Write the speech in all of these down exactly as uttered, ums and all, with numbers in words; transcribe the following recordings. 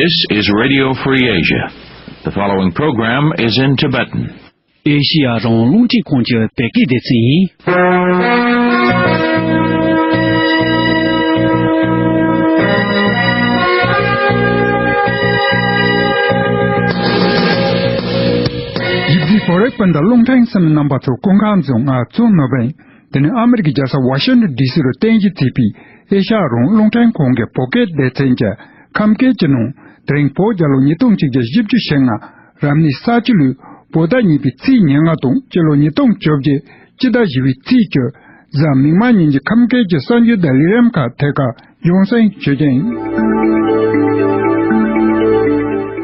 This is Radio Free Asia. The following program is in Tibetan. ཨེ་ཤི་ཡ་རང་དབང་རླུང་འཕྲིན་ཁང་གི་བོད་སྐད་སྡེ་ཚན་ཡིན། ཡིག་གཟུགས་ཕོ་རེག་པན་དང་རླུང་འཕྲིན་གསུམ་རྣམ་པ་ཚོ་སྐུ་ཁམས་བཟང་། ང་ཚོ་ནོར་བུ་ཡིན། དེ་ནི་ཨ་མི་རི་ཀའི་རྒྱལ་ས་ཝ་ཤིང་ཊོན་ཌི་སི་རུ་རྟེན་གཞི་བྱས་པའི་ཨེ་ཤ་ཡ་རང་དབང་རླུང་འཕྲིན་ཁང་གི་བོད་སྐད་སྡེ་ཚན་གྱི་ཁམས་སྐད་ཀྱི་ནང་། དེ་རིང་བོད་རྒྱལ་ལོ་ཉིས་སྟོང་གཅིག་བརྒྱ་བཞི་བཅུ་ཞེ་ལྔ། རབ་གནས་ས་བྱི་ལོའི་བོད་ཟླ་གཉིས་པའི་ཚེས་ཉེར་ལྔ་དང་སྤྱི་ལོ་ཉིས་སྟོང་བཅོ་བརྒྱད་སྤྱི་ཟླ་བཞི་པའི་ཚེས་བཅུ། གཟའ་མིག་དམར་ཉིན་གྱི་ཁམས་སྐད་ཀྱི་གསར་འགྱུར་དང་ལས་རིམ་ཁག་ཐད་ཀར་རྒྱང་སྲིང་ཞུ་རྒྱུ་ཡིན།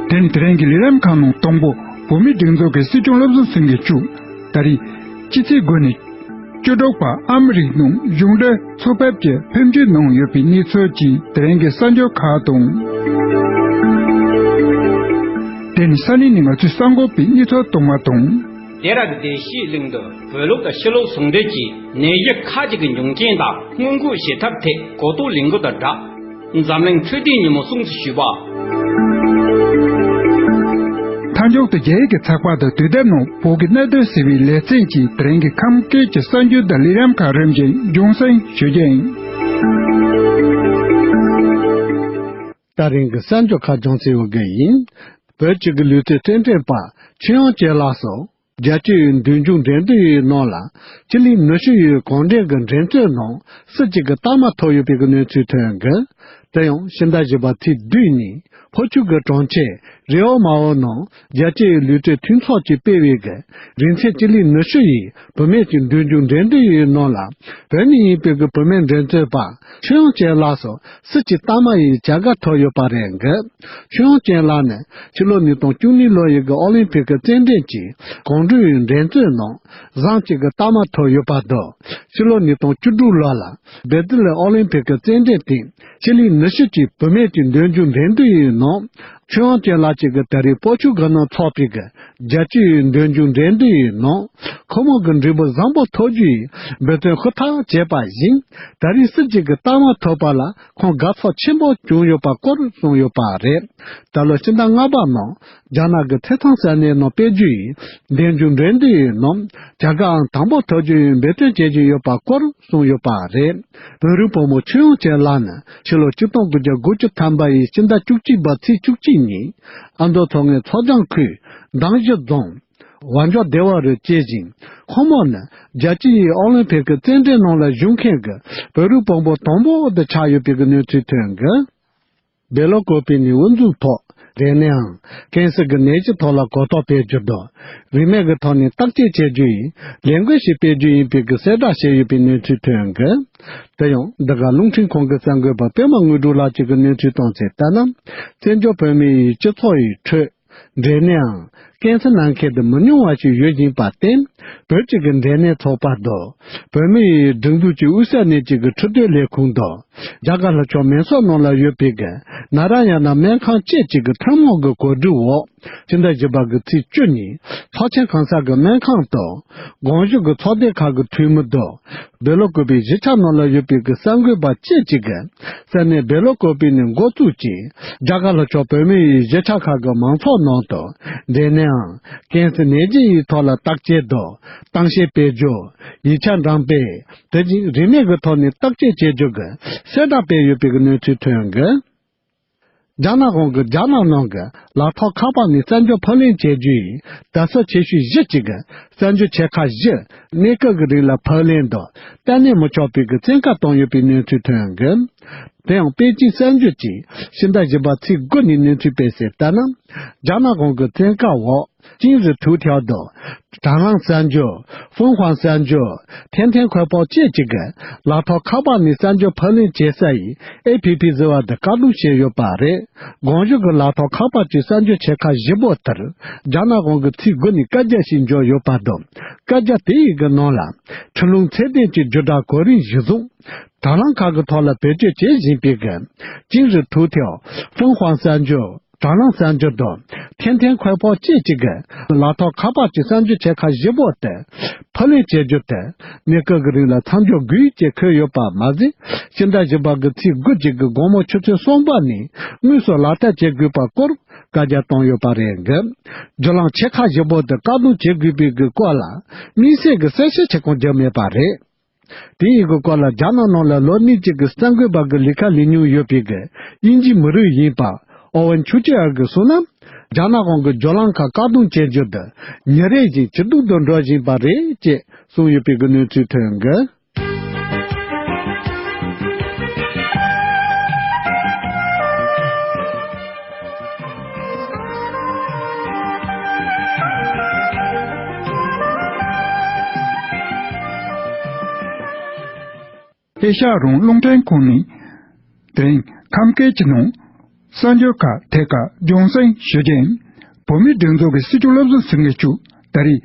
དེ་ནི་དེ་རིང་གི་ལས་རིམ་ཁག་ནང་དང་པོ། བོད་མིའི་སྒྲིག་འཛུགས་ཀྱི་སྲིད་སྐྱོང་བློ་བཟང་སེང་གེ་མཆོག་ད་རེས་ཕྱི་ཚེས་དགུ་ནས་བཅུ་དྲུག་བར་ཨ་མི་རི་ཀའི་ནང་གཞུང་འབྲེལ་ཚོགས་ཕེབས་ཀྱིས་ཕེབས་འབྱེད་གནང་ཡོད་པའི་གནས་ཚུལ་གྱི་དེ་རིང་གི་གསར་འགྱུར་ཁག་དང་། དེ་ནི་ས་གནས་ནས་ང་ཚོའི་གསར་འགོད་པས་གནས་ཚུལ་བཏང་བ་དང་། སྡེ་ར་གི་བདེ་སྐྱིད་གླིང་དུ་བོད་ལུགས་དང་ཕྱི་ལུགས་ཟུང་འབྲེལ་གྱིས་ནད་གཞི་ཁག་ཅིག་གི་འབྱུང་རྐྱེན་དང་སྔོན་འགོག་བྱེད་ཐབས་ཐད་གོ་རྟོགས་ལས་འགུལ་དང་སྦྲགས། འཛམ་གླིང་འཕྲོད་བསྟེན་ཉིན་མོ་སྲུང་བརྩི་ཞུས་པ། མཐའ་མཇུག་ཏུ་རྒྱ་ཡིག་གི་ཚགས་པར་དུ་དུས་དེབ་ནང་བོད་ཀྱི་གནད་དོན་ཟེར་བའི་ལེ་ཚན་གྱིས་དེ་རིང་གི་ཁམས་སྐད་ཀྱི་གསར་འགྱུར་དང་ལས་རིམ་ཁག་རིམ་བཞིན་རྒྱང་སྲིང་ཞུ་རྒྱུ་ཡིན། ད་རིང་གི་གསར་འགྱུར་ཁག་རྒྱང་སྲིང་ཞུ་རྒྱུ་ཡིན། བོད་ཀྱི་ལུས་རྩལ་རྩེད་འགྲན་པ་ཆོས་དབྱངས་ཅན་ལགས་སུ། རྒྱལ་སྤྱི་ཡི་མདུན་ལྗོངས་འགྲན་བསྡུར་ཡི་ནང་ལ་སྤྱི་ལེ་ཉི་ཤུ་ཡི་གུང་ཁྲན་གྱི་འགྲན་རྩོད་ནང་སྲིད་སྤྱི་གི་རྟགས་མ་ཐོབ་ཡོད་པའི་གནས་ཚུལ་ཐོན་གི། དེ་ཡང་ཕྱི་ཟླ་བཞི་པ་ཚེས་བདུན་ཉིན་ཕོ་ཆུ་གི་གྲོང་ཁྱེར་རི་ཨོ་མ་ཨོ་ནང་རྒྱལ་སྤྱི་ཡི་ལུས་རྩལ་མཐུན་ཚོགས་ཀྱིས་སྤེལ་བའི་གི་རིང་ཚད་སྤྱི་ལེ་ཉི་ཤུ་ཡི་བུད་མེད་ཀྱི་མདུན་ལྗོངས་འགྲན་བསྡུར་ཡི་ནང་ལ་བོད་ནས་ཡིན་པའི་གི་བུད་མེད་འགྲན་རྩོད་པ་ཆོས་དབྱངས་ཅན་ལགས་སུ་སྲིད་སྤྱི་རྟགས་མ་ཡི་བྱ་དགའ་ཐོབ་ཡོད་པ་རེད་གི། ཆོས་དབྱངས་ཅན་ལགས་ནི་ཕྱི་ལོ་ཉིས་སྟོང་བཅུ་གཉིས་ལོ་ཡི་གི་ཨོ་ལིམ་ཕིག་གི་རྩེད་འགྲན་གྱི་གང་དྲུག་ཡི་འགྲན་རྩོད་ནང་བཟང་ཅིག་གི་རྟགས་མ་ཐོབ་ཡོད་པ་དང་། ཕྱི་ལོ་ཉིས་སྟོང་བཅུ་དྲུག་ལོ་ལ་སྦེར་ལིན་ཨོ་ལིམ་ཕིག་གི་རྩེད་འགྲན་སྟེང་སྤྱི་ལེ་ཉི་ཤུ་གྱི་བུད་མེད་ཀྱི་མདུན་ལྗོངས་འགྲན་བསྡུར་ཡི་ནང་ཆོས་དབྱངས་ཅན་ལགས་ཅིག་གི་ད་རེས་ཕོ་ཆུ་གི་ནང་འཚོགས་པའི་གི་རྒྱལ་སྤྱི་ཡི་མདུན་ལྗོངས་འགྲན་བསྡུར་ཡི་ནང་ཁོ་མོ་གི་འབྲས་བུ་བཟང་པོ་ཐོབ་རྒྱུ་ཡི་འབད་བརྩོན་ཧུར་ཐག་བྱས་པ་བཞིན་ད་རེས་སྲིད་སྤྱི་གི་རྟགས་མ་ཐོབ་པ་ལ་ཁོང་དགའ་ཚོར་ཆེན་པོ་བྱུང་ཡོད་པ་སྐོར་གསུངས་ཡོད་པ་རེད། ད་ལོ་ཕྱི་ཟླ་ལྔ་པ་ནང་རྒྱ་ནག་གི་ཚེས་ཐང་ས་གནས་ནང་སྤེལ་རྒྱུ་ཡི་མདུན་ལྗོངས་འགྲན་བསྡུར་ཡི་ནང་བྱ་དགའ་ཨང་དང་པོ་ཐོབ་རྒྱུ་ཡི་འབད་བརྩོན་བྱེད་ཀྱི་ཡོད་པ་སྐོར་གསུངས་ཡོད་པ་རེད། བོད་རིགས་བུ་མོ་ཆོས་དབྱངས་ཅན་ལགས་ནི་ཕྱི་ལོ་ཆིག་སྟོང་དགུ་བརྒྱ་དགུ་བཅུ་ཐམ་པ་ཡི་ཕྱི་ཟླ་བཅུ་གཅིག་པ་ཚེས་བཅུ་གཅིག་ཉིན་ཨ་མདོ་མཚོ་སྔོན་མཚོ་བྱང་ཁུལ་མདང་གཞི་རྫོང་ཝ་འཇོ་སྡེ་བ་རུ་སྐྱེས་ཤིང་། ཁོང་མོ་ནི་རྒྱལ་སྤྱི་ཡི་ཨོ་ལིམ་ཕིག་གི་རྩེད་འགྲན་ནང་ལ་ཞུགས་མཁན་གྱི་བོད་རིགས་བུ་མོ་དང་པོ་དེ་ཆགས་ཡོད་པའི་གནས་ཚུལ་ཐོན་གི། སྦེལ་ཀོབ་ནས་དབུ་འཛུགས་ཐོག་རེད་ནའང་ཀན་སར་གྱི་ནད་གཞི་ཐོག་ལ་གོ་རྟོགས་སྤེལ་རྒྱུ་དང་རིན་མེད་ཀྱི་ཐོག་ནས་བརྟག་དཔྱད་བྱེད་རྒྱུ་ཡི་ལས་འགུལ་ཞིག་སྤེལ་རྒྱུ་ཡིན་པའི་གི་གསལ་བསྒྲགས་བྱས་ཡོད་པའི་གནས་ཚུལ་ཐོན་གི། དེ་ཡང་འདི་ག་རླུང་འཕྲིན་ཁང་གི་གསར་འགོད་པ་པད་མ་དངོས་གྲུབ་ལགས་ཀྱིས་གི་གནས་ཚུལ་བཏང་ཚེ་ལྟར་ན། བཙན་བྱོལ་བོད་མིའི་སྤྱི་ཚོགས་ཡི་ཁྲོད་འགྲོ་ནའང་ཀན་སར་ན་མཁན་དེ་མི་ཉུང་བ་ཞིག་ཡོད་བཞིན་པར་བརྟེན། བོད་ཀྱི་གི་འབྲས་ནད་ཚོགས་པ་དང་། བོད་མིའི་སྒྲིག་འཛུགས་ཀྱི་དབུས་ས་གནས་ཀྱི་གི་འཕྲོད་བསྟེན་ལས་ཁུངས་དང་། རྒྱ་གར་ལྷོ་ཕྱོགས་མེ་སོར་ནང་ལ་ཡོད་པའི་གི་ན་ར་ཡ་ན་སྨན་ཁང་བཅས་ཀྱི་གི་ཐུན་མོང་གི་གོ་སྒྲིག་འོག་ཕྱི་ཟླ་བཞི་པ་གི་ཚེས་བཅུ་ཉིན་ཚོགས་ཆེན་གང་ས་གི་སྨན་ཁང་དང་། གོང་ཞུས་ཀྱི་ཚོགས་སྡེ་ཁག་གི་འཐུས་མི་དང་། སྦེལ་ཀོབ་པའི་གཞིས་ཆགས་ནང་ལ་ཡོད་པའི་གི་གསར་འགོད་པ་བཅས་ཀྱིས་གི་ས་གནས་སྦེལ་ཀོབ་པའི་ནས་འགོ་བཙུགས་ཀྱིས་རྒྱ་གར་ལྷོ་ཕྱོགས་བོད་མིའི་གཞིས་ཆགས་ཁག་གི་མང་ཚོགས་ནང་དུ་འབྲས་ནད་ཨང་ཀན་སར་ནད་གཞི་ཡི་ཐོག་ལ་བརྟག་དཔྱད་དང་གཏམ་བཤད་སྤེལ་རྒྱུ། ཡིག་ཆ་འགྲེམས་སྤེལ། དེ་བཞིན་རིན་མེད་ཀྱི་ཐོག་ནས་བརྟག་དཔྱད་བྱེད་རྒྱུ་གི་གསལ་བསྒྲགས་སྤེལ་ཡོད་པའི་གི་གནས་ཚུལ་ཐོན་གི། རྒྱ་ནག་གཞུང་གིས་རྒྱ་ནག་ནང་གི་ལག་ཐོགས་ཁ་པར་ནས་གསར་འགྱུར་ཕབ་ལེན་བྱེད་རྒྱུ་ཡི་དྲ་ཚིགས་ཆེ་ཤོས་བཞི་གཅིག་གི་གསར་འགྱུར་ཆེ་ཁག་བཞི་གནས་སྐབས་ཀྱི་རིང་ལ་ཕབ་ལེན་དང་གཏན་ནས་མི་ཆོག་པའི་གི་བཙན་བཀའ་བཏང་ཡོད་པའི་གནས་ཚུལ་ཐོན་གི། དེ་ཡང་པེ་ཅིན་གསར་འགྱུར་གྱིས་ཕྱི་ཟླ་བཞི་པ་ཚེས་དགུ་ཉིན་གནས་ཚུལ་སྤེལ་གསལ་ལྟར་ན། རྒྱ་ནག་གཞུང་གི་བཙན་བཀའ་འོག་ཅིན་རི་ཐུའུ་ཐེའོ་དང་། དྲ་ལམ་གསར་འགྱུར། ཧྥུན་ཧུང་གསར་འགྱུར། ཐེན་ཐེན་ཁོས་པའོ་བཅས་ཀྱི་གི་ལག་ཐོགས་ཁ་པར་ནས་གསར་འགྱུར་ཕབ་ལེན་བྱེད་ས་ཡི་ཨེ་ཕི་ཕི་ཟེར་བ་དེ་བཀག་སྡོམ་བྱས་ཡོད་པ་རེད། གཞུང་གི་ལག་ཐོགས་ཁ་པར་གྱི་གསར་འགྱུར་ཆེ་ཁག་བཞི་པོ་དེར་རྒྱ་ནག་གཞུང་གིས་ཚེས་དགུ་ནས་བཀའ་རྒྱ་ཞིག་འབྱོར་ཡོད་པ་དང་། བཀའ་རྒྱ་དེ་ཡི་གི་ནང་ལ་ཁྲིམས་ལུགས་ཚད་ལྡན་གྱི་བརྒྱུད་བསྒྲགས་གོ་རིམ་གཞིར་བཟུང་། དྲ་ལམ་ཁག་གི་ཐོག་ལ་བེད་སྤྱོད་བྱེད་བཞིན་པའི་གི་ཅིན་རི་ཐུའུ་ཐེའོ། ཧྥུན་ཧུང་གསར་འགྱུར། དྲ་ལམ་གསར་འགྱུར་དང་། ཐེན་ཐེན་ཁོའེ་པོ་བཅས་ཀྱི་གི་ལག་ཐོགས་ཁ་པར་གྱི་གསར་འགྱུར་ཆེ་ཁག་བཞི་པོ་དེ་ཕབ་ལེན་བྱེད་རྒྱུ་དེ་གནས་སྐབས་ཀྱི་རིང་ལ་མཚམས་འཇོག་དགོས་ཅེས་འཁོད་ཡོད་པ་མ་ཟད། སྤྱི་ཟླ་བཞི་པ་གི་ཚེས་དགུ་གཅིག་གི་དགོང་མོ་ཆུ་ཚོད་གསུམ་པ་ནས་དངོས་སུ་ལག་བསྟར་བྱེད་དགོས་པ་སྐོར་བཀའ་རྒྱ་བཏང་ཡོད་པ་རེད་འདུག་བརྒྱུད་ལམ་ཆེ་ཁག་བཞི་པོ་དེ་བཀག་སྡོམ་བྱེད་དགོས་པའི་གི་སྐོར་ལ་དམིགས་བསལ་གྱི་གསལ་བཤད་བྱེད་ཁུངས་བརྒྱབ་མེད་པ་རེད། དེ་ཡི་གི་སྐོར་ལ་རྒྱ་ནག་ནང་ལ་ལོ་གཉིས་ཀྱི་གི་གསར་འགོད་པ་གི་ལས་ཀ་ལས་མྱོང་ཡོད་པའི་གི་དབྱིན་ཇིའི་མི་རིགས་ཡིན་པ་ཨོ་ཝན་ཆུ་ཅི་ཨར་གྱིས་གསུངས་ན། རྒྱ་ནག་གཞུང་གི་བརྒྱུད་ལམ་ཁག་བཀག་སྡོམ་བྱེད་རྒྱུ་དེ་ཉིན་རེ་བཞིན་ཇེ་སྡུག་ཏུ་འགྲོ་བཞིན་པ་རེད་ཅེས་གསུངས་ཡོད་པའི་གི་གནས་ཚུལ་ཐོན་གི། ཨེ་ཤ་ཡ་རང་དབང་རླུང་འཕྲིན་ཁང་ནས། དེ་རིང་ཁམས་སྐད་ཀྱི་ནང་གསར་འགྱུར་ཁག་ཐད་ཀར་རྒྱང་སྲིང་ཞུ་རྒྱུ་ཡིན། བོད་མིའི་སྒྲིག་འཛུགས་ཀྱི་སྲིད་སྐྱོང་བློ་བཟང་སེང་གེ་མཆོག་ད་རེས་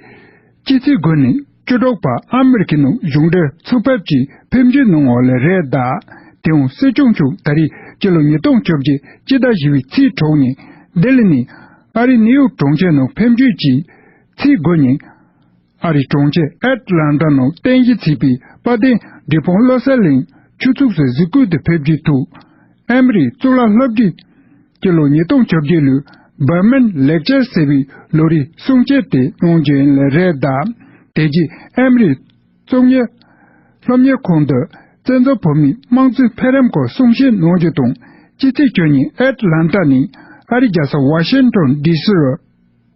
ཕྱི་ཚེས་དགུ་ནས་བཅུ་དྲུག་བར་ཨ་མེ་རི་ཁའི་ནང་གཞུང་འབྲེལ་ཚོགས་ཕེབས་ཀྱིས་ཕེབས་འབྱོར་གནང་བ་ལ་རེད་གདའ། དེའང་སྲིད་སྐྱོང་མཆོག་ད་རེས་སྤྱི་ལོ་ཉིས་སྟོང་བཅོ་བརྒྱད་སྤྱི་ཟླ་བཞི་པའི་ཚེས་དྲུག་ཉིན་ལྡི་ལི་ནས་ཨ་རིའི་ནིའུ་ཡོག་གྲོང་ཁྱེར་ནང་ཕེབས་འབྱོར་གྱིས། ཚེས་དགུ་ཉིན་ཨ་རིའི་གྲོང་ཁྱེར་ཨེཊ་ལན་ཊ་ནང་རྟེན་གཞི་བྱས་པའི་དཔལ་ལྡན་འབྲས་སྤུངས་བློ་གསལ་གླིང་ཆོས་ཚོགས་སུ་གཟིགས་སྐོར་དུ་ཕེབས་རྒྱུའི་ཐོག་ཨ་མེ་རིའི་གཙུག་ལག་སློབ་གྲྭའི་སྤྱི་ལོ་ཉིས་སྟོང་བཅོ་བརྒྱད་ལོའི་བྷར་མན་ལེག་ཅར་ཟེར་བའི་ལོ་རེའི་གསུང་བཤད་དེ་གནང་རྒྱུ་ཡིན་ལ་རེད་གདའ། དེ་རྗེས་ཨ་མེ་རིའི་རྩོམ་ཡིག་སློབ་གཉེར་ཁང་དུ་བཙན་བྱོལ་བོད་མིའི་དམངས་གཙོའི་འཕེལ་རིམ་སྐོར་གསུང་བཤད་གནང་རྒྱུ་དང་། ཕྱི་ཚེས་བཅུ་ཉིན་ཨེཊ་ལན་ཊ་ནས་ཨ་རིའི་རྒྱལ་ས་ཝ་ཤིང་ཊོན་ཌི་སི་རུ་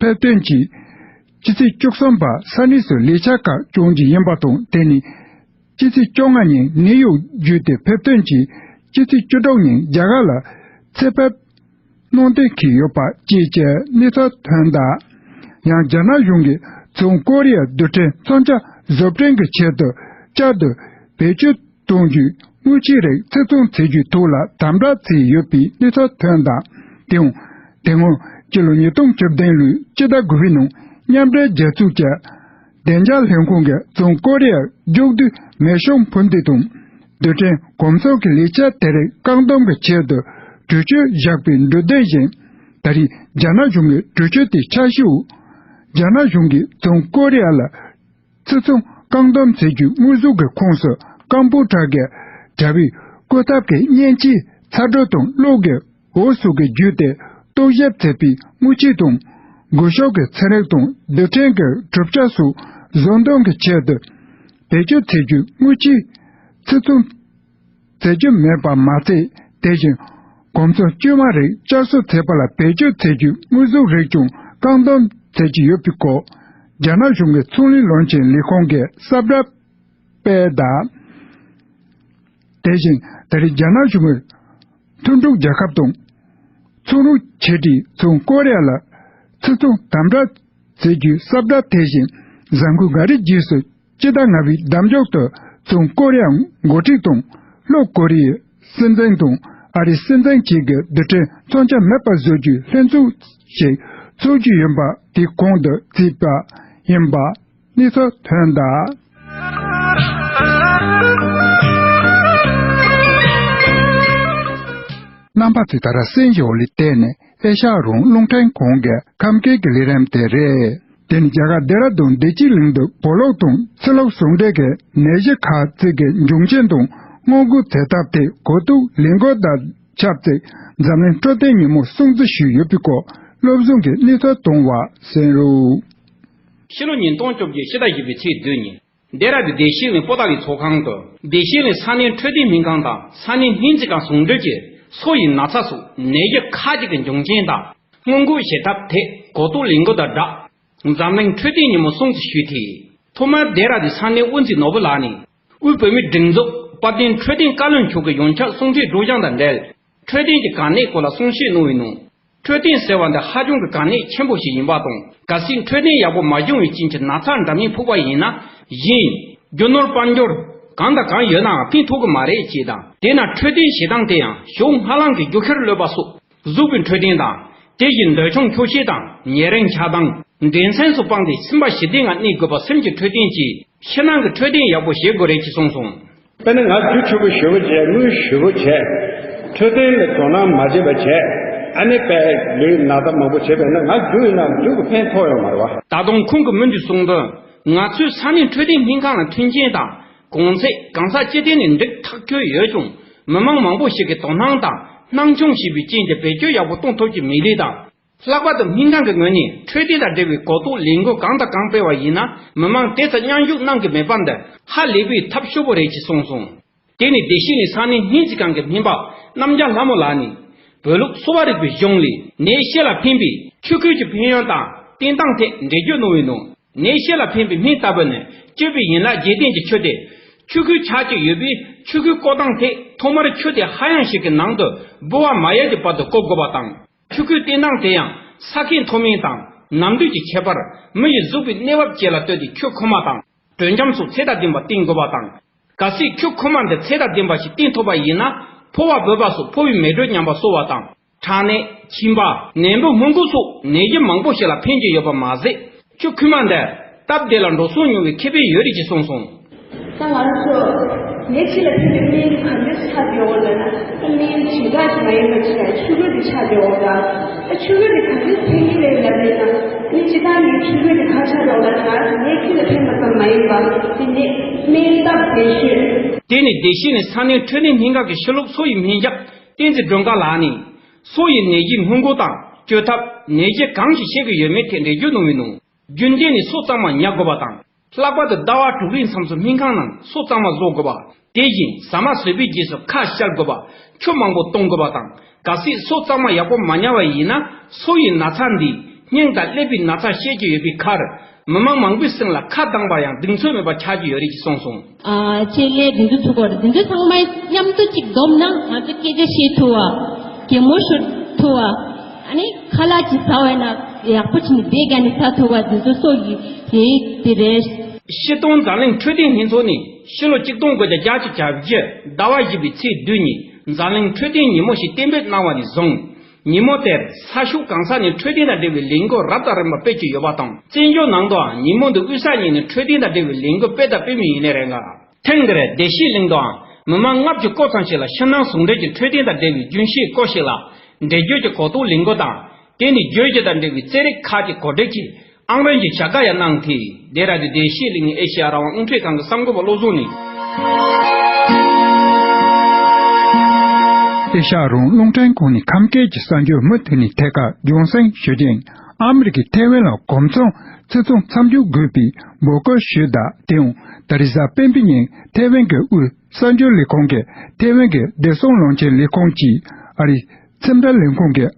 ཕེབས་ཐོན་གྱིས། ཕྱི་ཚེས་བཅུ་གསུམ་པར་ས་གནས་སུ་ལས་འཆར་ཁག་སྐྱོང་རྒྱུ་ཡིན་པ་དང་། དེ་ནས་ཕྱི་ཚེས་བཅོ་ལྔ་ཉིན་ནིའུ་ཡོག་བརྒྱུད་དེ་ཕེབས་ཐོན་གྱིས། ཕྱི་ཚེས་བཅུ་དྲུག་ཉིན་རྒྱ་གར་ལ་ཚེ་ཕེབས་གནང་གཏན་འཁེལ་ཡོད་པ་བཅས་ཀྱི་གནས་ཚུལ་ཐོན་གདའ། ཡང་རྒྱ་ནག་གཞུང་གིས་བྱང་ཀོ་རི་ཡའི་རྡུལ་ཕྲན་མཚོན་ཆ་བཟོ་སྐྲུན་གྱི་ཆེད་དུ་བསྐྱར་དུ་བེད་སྤྱོད་གཏོང་རྒྱུའི་དངུལ་ཆས་རིགས་ཚེག་བཙོང་བྱེད་རྒྱུའི་ཐོག་ལ་དམ་དྲག་བྱས་ཡོད་པའི་གནས་ཚུལ་ཐོན་གདའ། དེའང་དེ་སྔོན་སྤྱི་ལོ་ཉིས་སྟོང་བཅུ་བདུན་ལོའི་སྤྱི་ཟླ་དགུ་པའི་ནང་མཉམ་འབྲེལ་རྒྱལ་ཚོགས་ཀྱི་བདེ་འཇགས་ལྷན་ཁང་གིས་བྱང་ཀོ་རི་ཡར་མཇུག་བསྡུའི་མེ་ཤུགས་འཕུར་མདེལ་དང་། རྡུལ་ཕྲན་གོམས་སྲུང་གི་ལས་འཆར་དེ་རིགས་བཀག་སྡོམ་གྱི་ཆེད་དུ་གྲོས་ཆོད་བཞག་པའི་འབྲུ་དོན་བཞིན། ད་རེས་རྒྱ་ནག་གཞུང་གིས་གྲོས་ཆོད་དེ་ཆ་ཤས་འོག་རྒྱ་ནག་གཞུང་གིས་བྱང་ཀོ་རི་ཡ་ལ་ཚེག་བཙོང་བཀག་སྡོམ་བྱེད་རྒྱུའི་དངོས་ཟོག་གི་ཁོངས་སུ་ཀམ་པུ་ཊ་གི་དྲ་བའི་བཀོད་ཐབས་ཀྱི་མཉེན་ཆས་ཚ་དྲོད་དང་གློག་གི་འོད་སོགས་ཀྱི་བརྒྱུད་དེ་རྟོག་ཞིབ་བྱེད་པའི་དངུལ་ཆས་དང་། སྒོ་ཕྱུགས་ཀྱི་ཚན་རིག་དང་རྡུལ་ཕྲན་གྱི་གྲུབ་ཆ་སོགས་བཟོ་འདོན་གྱི་ཆེད་དུ་བེད་སྤྱོད་བྱེད་རྒྱུའི་དངུལ་ཆས་ཚེག་བཙོང་བྱེད་རྒྱུ་མེད་པ་མ་ཚད། དེ་བཞིན་གོམས་སྲོལ་དཀྱུས་མ་རིགས་བསྐྱར་གསོ་བྱེད་པ་ལ་བེད་སྤྱོད་བྱེད་རྒྱུའི་དངོས་ཟོག་རིགས་ཀྱང་བཀག་སྡོམ་བྱེད་ཀྱི་ཡོད་པའི་སྐོར་རྒྱ་ནག་གཞུང་གི་ཚོང་ལས་བློན་ཆེན་ལས་ཁུངས་ཀྱིས་གསལ་བསྒྲགས་སྤེལ་གདའ། དེ་བཞིན་ད་རེས་རྒྱ་ནག་གཞུང་གིས་མཐུན་གྲོགས་རྒྱལ་ཁབ་དང་ཚོང་རོགས་ཆེ་གྲས་བྱང་ཀོ་རི་ཡ་ལ་ཚེག་བཙོང་དམ་དྲག་བྱེད་རྒྱུའི་གསལ་བསྒྲགས་དེ་བཞིན་གཟའ་འཁོར་འགའ་རེའི་རྗེས་སུ་སྤྱི་ཟླ་ལྔ་པའི་ཟླ་མཇུག་ཏུ་བྱང་ཀོ་རི་ཡ་འགོ་ཁྲིད་དང་ལྷོ་ཀོ་རི་ཡའི་སྲིད་འཛིན་དང་ཨ་རིའི་སྲིད་འཛིན་བཅས་ཀྱིས་རྡུལ་ཕྲན་མཚོན་ཆ་མེད་པར་བཟོ་རྒྱུའི་ལྷན་ཚོགས་ཤིག་འཚོགས་རྒྱུ་ཡིན་པ་དེའི་གོང་དུ་བརྩིས་པ་ཡིན་པ། གནས་ཚུལ་ཐོན་གདའ། རྣམ་པ་ཚོས་ད་ར་གསན་བཞིན་ཡོད་ལེ་བལྟས་ནས་ཨེ་ཤ་ཡ་རང་དབང་རླུང་འཕྲིན་ཁང་གི་ཁམས་སྐད་ཀྱི་ལས་རིམ་དེ་རེད། དེ་ནི་རྒྱ་གར་ལྡེ་ར་ལྡུན་བདེ་སྐྱིད་གླིང་དུ་བོད་ལུགས་དང་ཕྱི་ལུགས་ཟུང་འབྲེལ་གྱི་ནད་གཞི་ཁག་ཅིག་གི་འབྱུང་རྐྱེན་དང་སྔོན་འགོག་བྱེད་ཐབས་ཐད་གོ་རྟོགས་ལས་འགུལ་དང་ཆབས་ཅིག་འཛམ་གླིང་འཕྲོད་བསྟེན་ཉིན་མོ་སྲུང་བརྩི་ཞུས་ཡོད་པའི་སྐོར་བློ་བཟང་གིས་གནས་ཚུལ་བཏང་བ་གསན་རོགས། ཕྱི་ལོ་ཉིས་སྟོང་བཅོ་བརྒྱད་ཕྱི་ཟླ་བཞི་པའི་ཚེས་བདུན་ཉིན། ལྡེ་ར་ལྡུན་བདེ་སྐྱིད་གླིང་པོ་ཏཱ་ལའི་ཚོགས་ཁང་དུ། བདེ་སྐྱིད་གླིང་ས་གནས་འཕྲོད་བསྟེན་སྨན་ཁང་དང་ས་གནས་སྨན་རྩིས་ཁང་ཟུང་འབྲེལ་གྱིས་སོ་ཡི་ན་ཚ་སོགས་ནད་གཞི་ཁག་ཅིག་གི་འབྱུང་རྐྱེན་དང་སྔོན་འགོག་བྱེད་ཐབས་ཐད་གོ་རྟོགས་ལས་འགུལ་དང་སྦྲགས། འཛམ་གླིང་འཕྲོད་བསྟེན་ཉིན་མོ་སྲུང་བརྩི་ཞུས་ཏེ། ཐོག་མར་ལྡེ་ར་ལྡུན་ས་གནས་དབུ་འཛིན་ནོར་བུ་ལགས་ནས། དབུས་བོད་མིའི་སྒྲིག་འཛུགས་དཔལ་ལྡན་འཕྲོད་བསྟེན་བཀའ་བློན་མཆོག་གི་ཡོངས་ཁྱབ་གསུང་ཆོས་སྒྲོག་སྦྱང་དང་འབྲེལ། འཕྲོད་བསྟེན་གྱི་གལ་གནད་སྐོར་ལ་གསུང་བཤད་གནང་བའི་ནང་། འཕྲོད་བསྟེན་ཟེར་བ་འདི་ཧ་ཅང་གི་གལ་གནད་ཆེན་པོ་ཞིག་ཡིན་པ་དང་། གལ་སྲིད་འཕྲོད་བསྟེན་ཡག་པོ་མ་བྱུང་བའི་རྐྱེན་གྱིས་ན་ཚ་འདྲ་མིན་ཕོག་པ་ཡིན་ན། གཞན་རྒྱུ་ནོར་དཔལ་འབྱོར་གང་དང་གང་ཡོད་ནའང་ཕན་ཐོགས་ཀྱི་མ་རེད་ཅེས་དང་། དེས་ན་འཕྲོད་བསྟེན་བྱེད་སྟངས་དེ་ཡང་ཞོགས་སྔ་ལངས་ཀྱི་རྒྱུ་ཁྱེར་གློད་པ་སོགས། གཟུགས་པོའི་འཕྲོད་བསྟེན་དང་། དེ་བཞིན་འདོད་ཆུང་འཁྱོག་བཤད་དང་ཉེ་རིང་ཆགས་སྡང་འགྲན་སེམས་སུ་སྤངས་ཏེ་སེམས་པ་ཞི་བདེ་ངང་གནས་དགོས་པ་སེམས་ཀྱི་འཕྲོད་བསྟེན་གྱིས་ཕྱི་ནང་གི་འཕྲོད་བསྟེན་ཡག་པོ་བྱེད་དགོས་རེད་ཅེས་གསུངས་སོང་། དཔེར་ན་ང་རྒྱུ་ཕྱུག་པོ་ཞེ་པོ་བྱས། དངུལ་ཞེ་པོ་བྱས། འཕྲོད་བསྟེན་ལ་དོ་སྣང་མ་བྱེད་པ་བྱས། ཨ་ནི་དཔེ་ལུས་ན་ཚ་མང་པོ་བྱས་པས་ན། ང་རྒྱུ་ཡིན་ན་རྒྱུ་གི་ཕན་ཐོགས་ཡོད་མ་རེད་བ། ད་དུང་ཁོང་གིས་མུ་མཐུད་གསུངས་དོན། ང་ཚོའི་ས་གནས་འཕྲོད་བསྟེན་སྨན་ཁང་ལ་མཐུན་རྐྱེན་དང་གོང་ཚད་གང་ས་ཅི་ཐད་ནས་འགྲིག་ཐག་ཆོད་ཡོད་ཀྱང་། མི་མང་མང་པོ་ཞིག་གིས་དོ་སྣང་དང་སྣང་ཆུང་བྱས་པའི་རྐྱེན་གྱིས་བེད་སྤྱོད་ཡག་པོ་གཏོང་ཐུབ་ཀྱི་མེད་ལུགས་དང་། ལྷག་པར་དུ་སྨན་ཁང་གི་ངོས་ནས་འཕྲོད་བསྟེན་དང་འབྲེལ་བའི་གོ་རྟོགས་ལས་འགུལ་གང་དང་གང་སྤེལ་བ་ཡིན་ན། མི་མང་དེ་ཚོ་མཉམ་ཞུགས་གནང་གི་མེད་པ་འདི་ཧ་ལས་པའི་ཐབས་སྐྱོ་པོ་རེད་ཅེས་གསུངས་སོང་། དེ་ནས་བདེ་སྐྱིད་གླིང་ས་གནས་སྨན་རྩིས་ཁང་གི་སྨན་པ་རྣམ་རྒྱལ་ལྷ་མོ་ལགས་ནས། བོད་ལུགས་གསོ་བ་རིག་པའི་གཞུང་ལས་ནད་གཞི་ལ་ཕན་པའི་ཆུ་ཁོལ་གྱི་ཕན་ཡོན་དང་བསྟེན་སྟངས་ཐད་འགྲེལ་བརྗོད་གནང་བའི་ནང་། ནད་གཞི་ལ་ཕན་པའི་སྨན་ལྟ་བུ་ནི་སྤྱོད་པའི་ཡན་ལག་བརྒྱད་ལྡན་གྱི་ཆུ་སྟེ། ཆུ་ཁོལ་ཆགས་ཀྱི་ཡོད་པས། ཆུ་ཁོལ་བཀོལ་སྟངས་ཐད་ཐོག་མར་ཆུ་དེ་ཧ་ཡང་ཞིག་གི་ནང་དུ་ལྦུ་བ་མ་ཡལ་གྱི་བར་དུ་བཀོལ་དགོས་པ་དང་། ཆུ་ཁོལ་བསྟེན་སྟངས་དེ་ཡང་ས་ཁའི་མཐོ་དམན་དང་ནམ་དུས་ཀྱི་ཁྱད་པར། མི་ཡི་གཟུགས་པོའི་གནས་བབ་བཅས་ལ་ལྟོས་ཏེ་ཆུ་ཁོལ་མ་དང་དྲོད་འཇམ་སོགས་ཚད་དང་ལྡན་པ་བསྟེན་དགོས་པ་དང་། གལ་སྲིད་ཆུ་ཁོལ་མ་འདི་ཚད་དང་ལྡན་པ་ཞིག་བསྟེན་ཐུབ་པ་ཡིན་ན། ཕོ་བ་བུ་བ་སོགས་ཕོ་བའི་མེ་དྲོད་ཉམས་པ་གསོ་བ་དང་། ཁྲག་ནད། མཆིན་པ། ནད་འབུ་སྔོན་འགོག་སོགས་ནད་གཞི་མང་པོ་ཞིག་ལ་ཕན་གྱི་ཡོད་པ་མ་ཟད། ཆུ་ཁོལ་མ་འདི་སྟབས་བདེ་ལ་འགྲོ་སོང་ཉུང་བའི་ཁེ་ཕན་ཡོད་རེད་ཅེས་གསུངས་སོང་། ད་ང་རང་ཚོ་ནད་གཞི་ལ་ཕན་པའི་སྨན་ག་འདྲས་ཆགས་ཡོད་ལབ་ན། ད་སྨན་བྱེ་བྲག་ཅིག་མ་ཡིན་པ་ཅིག་ལ་ཆུ་ཁོལ་དེ་ཆགས་ཡོད་ལ། ད་ཆུ་ཁོལ་དེ་ག་འདྲས་ཕན་གྱི་རེད་ལབ་ན། ནི་སྤྱིར་བཏང་ནི་ཆུ་ཁོལ་དེ་ག་ཆགས་ཡོད་ལབ་ན། ནད་གཞི་ལ་ཕན་པ་ཙམ་མ་ཡིན་པ་དེ་ནི་སྨན་སྟབས་བདེ་ཤོས། དེ་ནི་བདེ་སྐྱིད་གླིང་ས་གནས་འཕྲོད་བསྟེན་སྨན་ཁང་གི་ཕྱི་ལུགས་སོ་ཡི་སྨན་ཞབས་བསྟན་འཛིན་སྒྲོལ་དཀར་ལགས་ནས། སོ་ཡི་ནད་གཞི་སྔོན་འགོག་དང་བཅོས་ཐབས། ནད་གཞི་གང་ཞིག་བཤད་ཀྱི་ཡོད་མེད་ཐད་འགྲེལ་བརྗོད་གནང་བའི་ནང་། རྒྱུན་གཏན་ནས་སོ་གཙང་མ་ཉར་དགོས་པ་དང་། ལྷག་པར་དུ་ཟླ་བ་དྲུག་རིང་མཚམས་སུ་སྨན་ཁང་ནང་སོ་གཙང་མ་བཟོ་དགོས་པ། དེ་བཞིན་ཟ་མ་ཟོས་པའི་རྗེས་སུ་ཁ་བཤལ་དགོས་པ། ཆུ་མང་པོ་གཏོང་དགོས་པ་དང་། གལ་སྲིད་སོ་གཙང་མ་ཡག་པོ་མ་ཉར་བ་ཡིན་ན། སོ་ཡི་ན་ཚ་འདིས་སྙིང་དང་ཀླད་པའི་ན་ཚ་བཤད་ཀྱི་ཡོད་པའི་ཁར། མི་མང་མང་པོའི་སེམས་ལ་ཁ་གདངས་པ་ཡང་གདེང་ཚོད་མེད་པ་ཆགས་ཀྱི་ཡོད་རེད་ཅེས་གསུངས་སོང་། ཨ་ཆེད་ལས་འདི་ཚོ་ཚུགས་པར་འདི་ཚོ་ཚང་མ་མཉམ་དུ་གཅིག་བསྡོམས་ན་ང་ཚོ་སྐད་ཆ་བཤད་ཐུབ་པ། གད་མོ་ཤོར་ཐུབ་པ། ཨ་ནི་ཁ་ལག་ཅིག་ཟ་བས་ན་ཡག་པོ་བྱས་ནས་བསྡད་དགའ་ནས་ཟ་ཐུབ་པ་འདི་ཚོ་སོགས་ཀྱི་རེད་དེ་རེད། སྤྱིར་བཏང་འཛམ་གླིང་འཕྲོད་བསྟེན་ལྷན་ཚོགས་ནས་ཕྱི་ལོ་གཅིག་སྟོང་དགུ་བརྒྱ་གྱ་བཞི་ཟླ་བ་བཞི་པའི་ཚེས་བདུན་ཉིན་འཛམ་གླིང་འཕྲོད་བསྟེན་ཉིན་མོ་ཞིག་གཏན་འབེབས་གནང་བ་ནས་བཟུང་། ཉིན་མོ་དེར་ས་ཕྱོགས་གང་ས་ནས་འཕྲོད་བསྟེན་དང་འབྲེལ་བའི་ལས་འགུལ་རབ་དང་རིམ་པ་སྤེལ་གྱི་ཡོད་པ་དང་། བཙན་བྱོལ་ནང་དུའང་ཉིན་མོ་འདི་དབུས་ས་གཉིས་ནས་འཕྲོད་བསྟེན་དང་འབྲེལ་བའི་ལས་འགུལ་སྤེལ་དང་སྤེལ་མུས་ཡིན་ནི་རེད་འགའ། ཐེངས་འདིར་བདེ་སྐྱིད་གླིང་དུའང་མི་མང་ལྔ་བཅུ་སྐོར་ཙམ་ཞིག་ལ་ཕྱི་ནང་ཟུང་འབྲེལ་གྱི་འཕྲོད་བསྟེན་དང་འབྲེལ་བའི་རྒྱུན་ཤེས་སྐོར་ཞིག་ལ་འགྲེལ་བརྗོད་ཀྱི་གོ་རྟོགས་ལས་འགུལ་དང་། དེ་ནི་བརྗོད་བྱ་དང་འབྲེལ་བའི་རྩེད་རིགས་ཁག་གི་གོ་སྒྲིག་གིས་ཨང་རིམ་གྱིས་བྱ་དགའ་ཡང་གནང་སྟེ། འདི་ར་དེ་བདེ་སྐྱིད་གླིང་ཨེ་ཤེ་ཡ་རང་དབང་རླུང་འཕྲིན་ཁང་གི་གསར་འགོད་པ་བློ་བཟང་ནས། ཨེ་ཤ་ཡ་རང་དབང་རླུང་འཕྲིན་ཁང་ནས་ཁམས་སྐད་ཀྱི་གསར་འགྱུར་མུ་མཐུད་ནས་ཐད་ཀར་རྒྱང་སྲིང་ཞུ་རྒྱུ་ཡིན། ཨ་མི་རི་ཀས་ཐེ་ཝན་ལ་གོམ་ཚང་ཆེད་ཚོང་མཚམས་འཇོག་དགོས་པའི་འབོད་སྐུལ་ཞུས་གདའ། དེའང་ད་རེས་གཟའ་སྤེན་པའི་ཉིན་ཐེ་ཝན་གྱི་དབུས་གསར་འགྱུར་ལས་ཁང་གིས་ཐེ་ཝན་གྱི་བདེ་སྲུང་བློན་ཆེན་ལས་ཁུངས་ཀྱིས་ཨ་རིའི་ཁྱིམ་བདག་ལས་ཁུངས་ཀྱིས་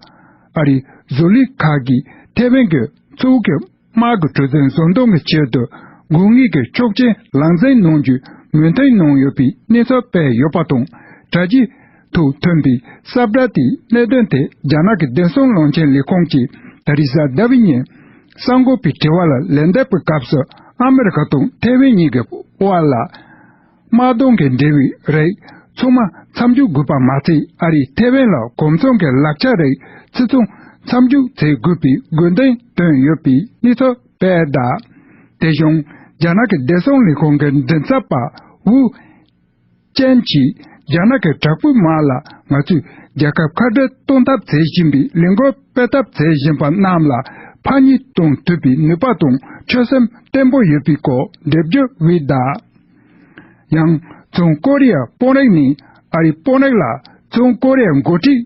ཨ་རིའི་བཟོ་ལས་ཁག་གིས་ཐེ་ཝན་གྱི་མཚོ་ཁའི་དམག་གི་གྲུ་གཟིངས་བཟོ་འདོན་གྱི་ཆེད་དུ་དགོས་ངེས་ཀྱི་ཆོག་མཆན་ལག་འཛིན་གནང་རྒྱུའི་མོས་མཐུན་གནང་ཡོད་པའི་གནས་ཚུལ་སྤེལ་ཡོད་པ་དང་། དྲ་རྒྱའི་ཐོག་ཐོན་པའི་གསལ་བསྒྲགས་དེའི་གནད་དོན་དེ་རྒྱ་ནག་གི་བདེ་སྲུང་བློན་ཆེན་ལས་ཁུངས་ཀྱིས་ད་རེས་གཟའ་ཟླ་བའི་ཉིན་གསར་འགོད་པའི་དྲི་བ་ལ་ལན་འདེབས་པའི་སྐབས་སུ། ཨ་མི་རི་ཀ་དང་ཐེ་ཝན་གཉིས་ཀྱི་དབར་ལ་དམག་དོན་གྱི་འབྲེལ་བའི་རིགས་ཚང་མ་མཚམས་འཇོག་དགོས་པ་མ་ཚད། ཨ་རིས་ཐེ་ཝན་ལ་གོམ་ཚང་གི་ལག་ཆ་རིགས་ཕྱིར་ཚོང་མཚམས་འཇོག་བྱེད་དགོས་པའི་དགོས་འདུན་བཏོན་ཡོད་པའི་གནས་ཚུལ་སྤེལ་གདའ། དེ་བཞིན་རྒྱ་ནག་གི་བདེ་སྲུང་ལས་ཁུངས་ཀྱི་མགྲིན་ཚབ་པ་ཝུ་ཅན་གྱིས། རྒྱ་ནག་གི་དྲག་པོའི་དམག་ལ་ང་ཚོས་རྒྱལ་ཁབ་ཁ་བྲལ་གཏོང་ཐབས་བྱེད་བཞིན་པའི་ལས་འགུལ་སྤེལ་ཐབས་བྱེད་བཞིན་པ་རྣམས་ལ་ཕར་ཉེས་གཏོང་ཐུབ་པའི་ནུས་པ་དང་ཆོད་སེམས་བརྟན་པོ་ཡོད་པའི་སྐོར་འགྲེལ་བརྗོད་འབུལ་གདའ། ཡང་། བྱང་ཀོ་རི་ཡ་དཔོན་རིགས་ནས་ཨ་རིའི་དཔོན་རིགས་ལ་བྱང་ཀོ་རི་ཡའི་འགོ་ཁྲིད་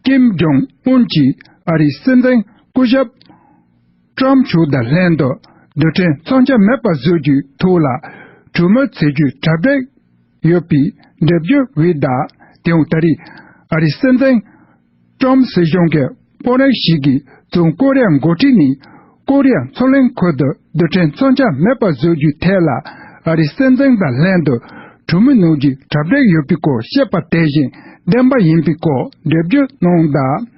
ཀིམ་ཇོང་ཨུན་གྱིས་ཨ་རིའི་སྲིད་འཛིན་སྐུ་ཞབས་ཀྲམ་མཆོག་དང་ལྷན་དུ་རྡུལ་ཕྲན་མཚོན་ཆ་མེད་པ་བཟོ་རྒྱུའི་ཐོག་ལ་གྲོས་མོལ་བྱེད་རྒྱུའི་གྲ་སྒྲིག་ཡོད་པའི་འགྲེལ་བརྗོད་འབུལ་གདའ། དེའང་ད་རེས་ཨ་རིའི་སྲིད་འཛིན་ཀྲམ་སྲིད་གཞུང་གི་དཔོན་རིགས་ཤིག་གིས་བྱང་ཀོ་རི་ཡའི་འགོ་ཁྲིད་ནས་ཀོ་རི་ཡ་མཚོ་གླིང་ཁུལ་དུ་རྡུལ་ཕྲན་མཚོན་ཆ་མེད་པ་བཟོ་རྒྱུའི་ཐད་ལ་ཨ་རིའི་སྲིད་འཛིན་དང་ལྷན་དུ་གྲོས་མོལ་གནང་རྒྱུའི་གྲ་སྒྲིག་ཡོད་པའི་སྐོར་བཤད་པ་དེ་བཞིན་བདེན་པ་ཡིན་པའི་སྐོར་འགྲེལ་བརྗོད་གནང་གདའ།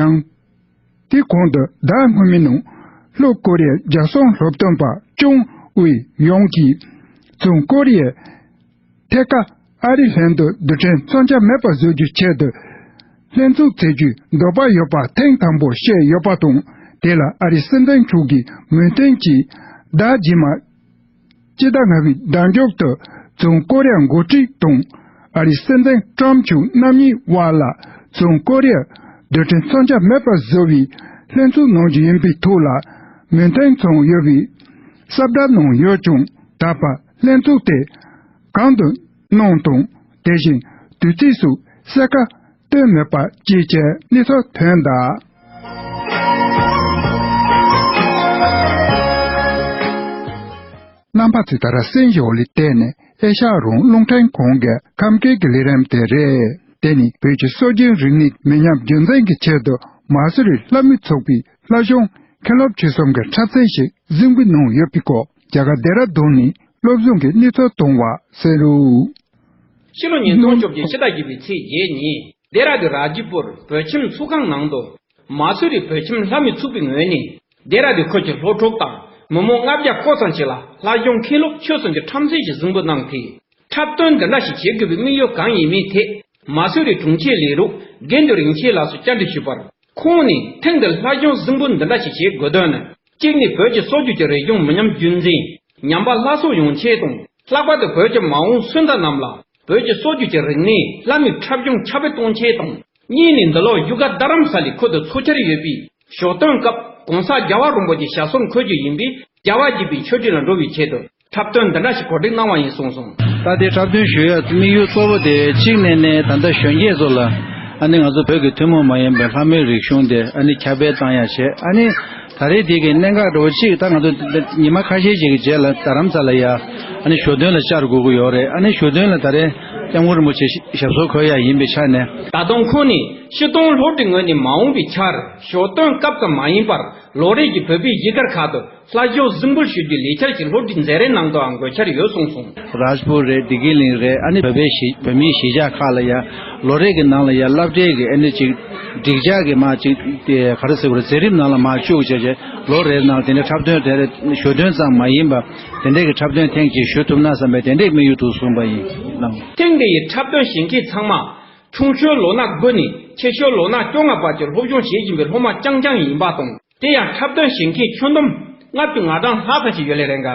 ཡང་། དེའི་གོང་དུ་ཟླ་སྔོན་མའི་ནང་ལྷོ་ཀོ་རི་ཡའི་རྒྱལ་སྲུང་སློབ་སྟོན་པ་ཅུང་ཝེ་ཡོང་གིས་བྱང་ཀོ་རི་ཡའི་ཐད་ཀར་ཨ་རིའི་ལྷན་དུ་རྡུལ་ཕྲན་མཚོན་ཆ་མེད་པ་བཟོ་རྒྱུའི་ཆེད་དུ་ལྷན་ཚོགས་བྱེད་རྒྱུའི་འདོད་པ་ཡོད་པ་ཐེངས་དང་པོ་བཤད་ཡོད་པ་དང་། དེ་ལ་ཨ་རིའི་སྲིད་འཛིན་མཆོག་གིས་མོས་མཐུན་གྱིས། ཟླ་རྗེས་མ་སྤྱི་ཟླ་ལྔ་པའི་ཟླ་མཇུག་ཏུ་བྱང་ཀོ་རི་ཡའི་འགོ་ཁྲིད་དང་ཨ་རིའི་སྲིད་འཛིན་ཀྲམ་མཆོག་རྣམ་གཉིས་དབར་ལ་བྱང་ཀོ་རི་ཡའི་ རྡུལ་ཕྲན་མཚོན་ཆ་མེད་པར་བཟོ་བའི་ལྷན་ཚོགས་ནང་བཞིན་ཡིན་པའི་ཐོག་ལ་མོས་མཐུན་བྱུང་ཡོད་པའི་ས་བཀྲ་གནང་ཡོད་ཀྱང་། ད་བར་ལྷན་ཚོགས་དེ་གང་དུ་གནང་དང་། དེ་བཞིན་དུས་ཚིགས་སུ་གསལ་ཁ་བཏོན་མེད་པ་བཅས་ཀྱི་གནས་ཚུལ་ཐོན་གདའ། རྣམ་པ་ཚོས་ད་ར་གསན་བཞིན་པ་ལ་བརྟེན་ནས་ཨེ་ཤ་ཡ་རང་དབང་རླུང་འཕྲིན་ཁང་གི་ཁམས་སྐད་ཀྱི་ལས་རིམ་དེ་རེད། དེ་ནི་བོད་ཀྱི་སྲོལ་རྒྱུན་རིག་གནས་མི་ཉམས་རྒྱུན་འཛིན་གྱི་ཆེད་དུ་མ་སུ་རི་ལྷ་མོའི་ཚོགས་པའི་ལྷ་གཞུང་མཁན་སློབ་ཆོས་གསུམ་གྱི་འཁྲབ་ཚན་ཞིག་གཟིགས་འབུལ་གནང་ཡོད་པའི་སྐོར། རྒྱ་གར་ལྡེ་ར་ལྡུན་ནས་སློབ་སྦྱོང་གི་གནས་ཚུལ་བཏང་བ་གསན་རོགས། ཕྱི་ལོ་ཉིས་སྟོང་བཅོ་བརྒྱད་ཕྱི་ཟླ་བརྒྱད་པའི་ཚེས་བརྒྱད་ཉིན་ལྡེ་ར་ལྡུན་ར་ཇི་པུར་བོད་ཁྱིམ་ཚོགས་ཁང་ནང་དུ། མ་སུ་རི་བོད་ཁྱིམ་ལྷ་མོའི་ཚོགས་པའི་ངོས་ནས་ལྡེ་ར་ལྡུན་ཁུལ་གྱི་སློབ་ཕྲུག་དང་མི་མང་ལྔ་བརྒྱ་སྐོར་ཙམ་ཞིག་ལ་ལྷ་གཞུང་མཁན་སློབ་ཆོས་གསུམ་གྱི་འཁྲབ་ཚན་ཞིག་གཟིགས་འབུལ་གནང་སྟེ། འཁྲབ་སྟོན་འདི་འདྲ་ཞིག་བྱེད་དགོས་པའི་དམིགས་ཡུལ་གང་ཡིན་མིན་ཐད་མ་སུ་རི་དྲུང་ཆེ་ལས་རོགས་དགེ་འདུན་རིན་ཆེན་ལགས་སུ་བཅར་འདྲི་ཞུས་པར། ཁོང་ནས་ཐེངས་འདིར་ལྷ་གཞུང་གཟིགས་འབུལ་འདི་འདྲ་ཞིག་བྱེད་དགོས་དོན་ནི། གཅིག་ནི་བོད་ཀྱི་སྲོལ་རྒྱུན་གྱི་རིག་གཞུང་མི་ཉམས་རྒྱུན་འཛིན། ཉམས་པ་སླར་གསོ་ཡོང་ཆེད་དང་། ལྷག་པར་དུ་བོད་ཀྱི་མ་འོངས་སུན་ད་རྣམས་ལ་བོད་ཀྱི་སྲོལ་རྒྱུན་གྱི་རིག་གནས་ལྷ་མོའི་འཁྲབ་གཞུང་ཁྱབ་སྤེལ་གཏོང་ཆེད་དང་། གཉིས་ནི་འདི་ལོ་བཞུགས་སྒར་རྡ་རམ་ས་ལའི་ཁུལ་དུ་འཚོགས་འཆར་ཡོད་པའི་ཞོ་སྟོན་སྐབས་༸གོང་ས་༸རྒྱལ་བ་རིན་པོ་ཆེ་ཞབས་སོར་འཁོད་རྒྱུ་ཡིན་པས་རྒྱལ་བ་དགྱེས་པའི་མཆོད་སྤྲིན་ལ་འགྲོ་བའི་ཆེད་དུ་འཁྲབ་སྟོན་འདི་འདྲ་ཞིག་གོ་སྒྲིག་གནང་བ་ཡིན་གསུངས་སོང་། ད་ལྟའི་འཁྲབ་སྟོན་ཞུ་ཡག་དམིགས་ཡུལ་གཙོ་བོ་དེ་གཅིག་ནས་ནས་ད་ལྟ་གཞོན་སྐྱེས་ཚོ་ལ་ཨ་ནི་ང་ཚོ་བོད་ཀྱི་ཐུན་མོང་མ་ཡིན་པའི་ལྷ་མོའི་རིག་གཞུང་དེ་ཨ་ནི་ཁྱབ་སྤེལ་བཏང་ཡག་བྱས། ཨ་ནི་ད་རེས་དེ་གི་གནད་འགག་འདྲ་བོ་གཅིག་ད་ང་ཚོ་ཉི་མ་ཁ་ཤས་ཤིག་གི་རྗེས་ལ་རྡ་རམ་ས་ལ་ཡ་ཨ་ནི་ཞོ་སྟོན་ལ་བཅར་དགོས་ཀྱི་ཡོད་རེད། ཨ་ནི་ཞོ་སྟོན་ལ་ད་རེས་སྐྱབས་མགོན་རིན་པོ་ཆེ་ཞབས་སོར་འཁོད་ཡག་ཡིན་པའི་ཆ་ནས། ད་དུང་ཁོང་ནས་སྤྱིར་བཏང་སློབ་གྲྭའི་ངོས་ནས་མ་འོངས་པའི་ཆར་ཞོ་སྟོན་སྐབས་ཙམ་མ་ཡིན་པར་ལོ་རེ་གི་བོད་པའི་གཞིས་སྒར་ཁག་ཏུ་ལྷ་གཞུང་གཟིགས་འབུལ་ཞུ་རྒྱུའི་ལས་འཆར་ཞིག་སློབ་གྲྭའི་མཛད་རིམ་ནང་དུའང་འགོད་འཆར་ཡོད་གསུངས་སོང་། རཱཇ་པུར་རེད། བདེ་སྐྱིད་གླིང་རེད། ཨ་ནི་བོད་པའི་གཞིས་བོད་མིའི་གཞིས་ཆགས་ཁག་ལ་ཡ་ལོ་རེ་གི་ནང་ལ་ཡ་སློབ་གྲྭའི་གི་ཨ་ནི་ཅིག་སྒྲིག་ཆགས་ཀྱི་མ་ཅིག་དེ་ག་རེ་ཟེར་དགོས་རེད། མཛད་རིམ་ནང་ལ་མ་བཅུག་བྱས་བྱས་ལོ་རེའི་ནང་དེ་འདྲའི་འཁྲབ་སྟོན་དེ་རེད། ཞོ་སྟོན་ཙམ་མ་ཡིན་པ་དེ་འདྲའི་གི་འཁྲབ་སྟོན་ཐེངས་གཅིག་ཞུ་ཐུབ་ན་བསམ་པའི་དེ་འདྲའི་དམིགས་ཡུལ་འདུག་གསུངས་པ་ཡིན་ལགས། ཐེངས་འདི་ཡི་འཁྲབ་སྟོན་བྱེད་མཁན་ཚང་མ་ཆུང་ཤོས་ལོ་ན་དགུ་ནས་ཆེ་ཤོས་ལོ་ན་བཅོ་ལྔ་བར་གྱི་སློབ་སྦྱོང་བྱེད་བཞིན་པའི་སློབ་མ་རྐྱང་རྐྱང་ཡིན་པ་དང་། དེ་ཡང་འཁྲབ་སྟོན་བྱེད་མཁན་ཁྱོན་བསྡོམས་ལྔ་བཅུ་ང་གྲངས་ལྷག་ཙམ་ཞིག་ཡོད་ལེ་རེད་འགའ།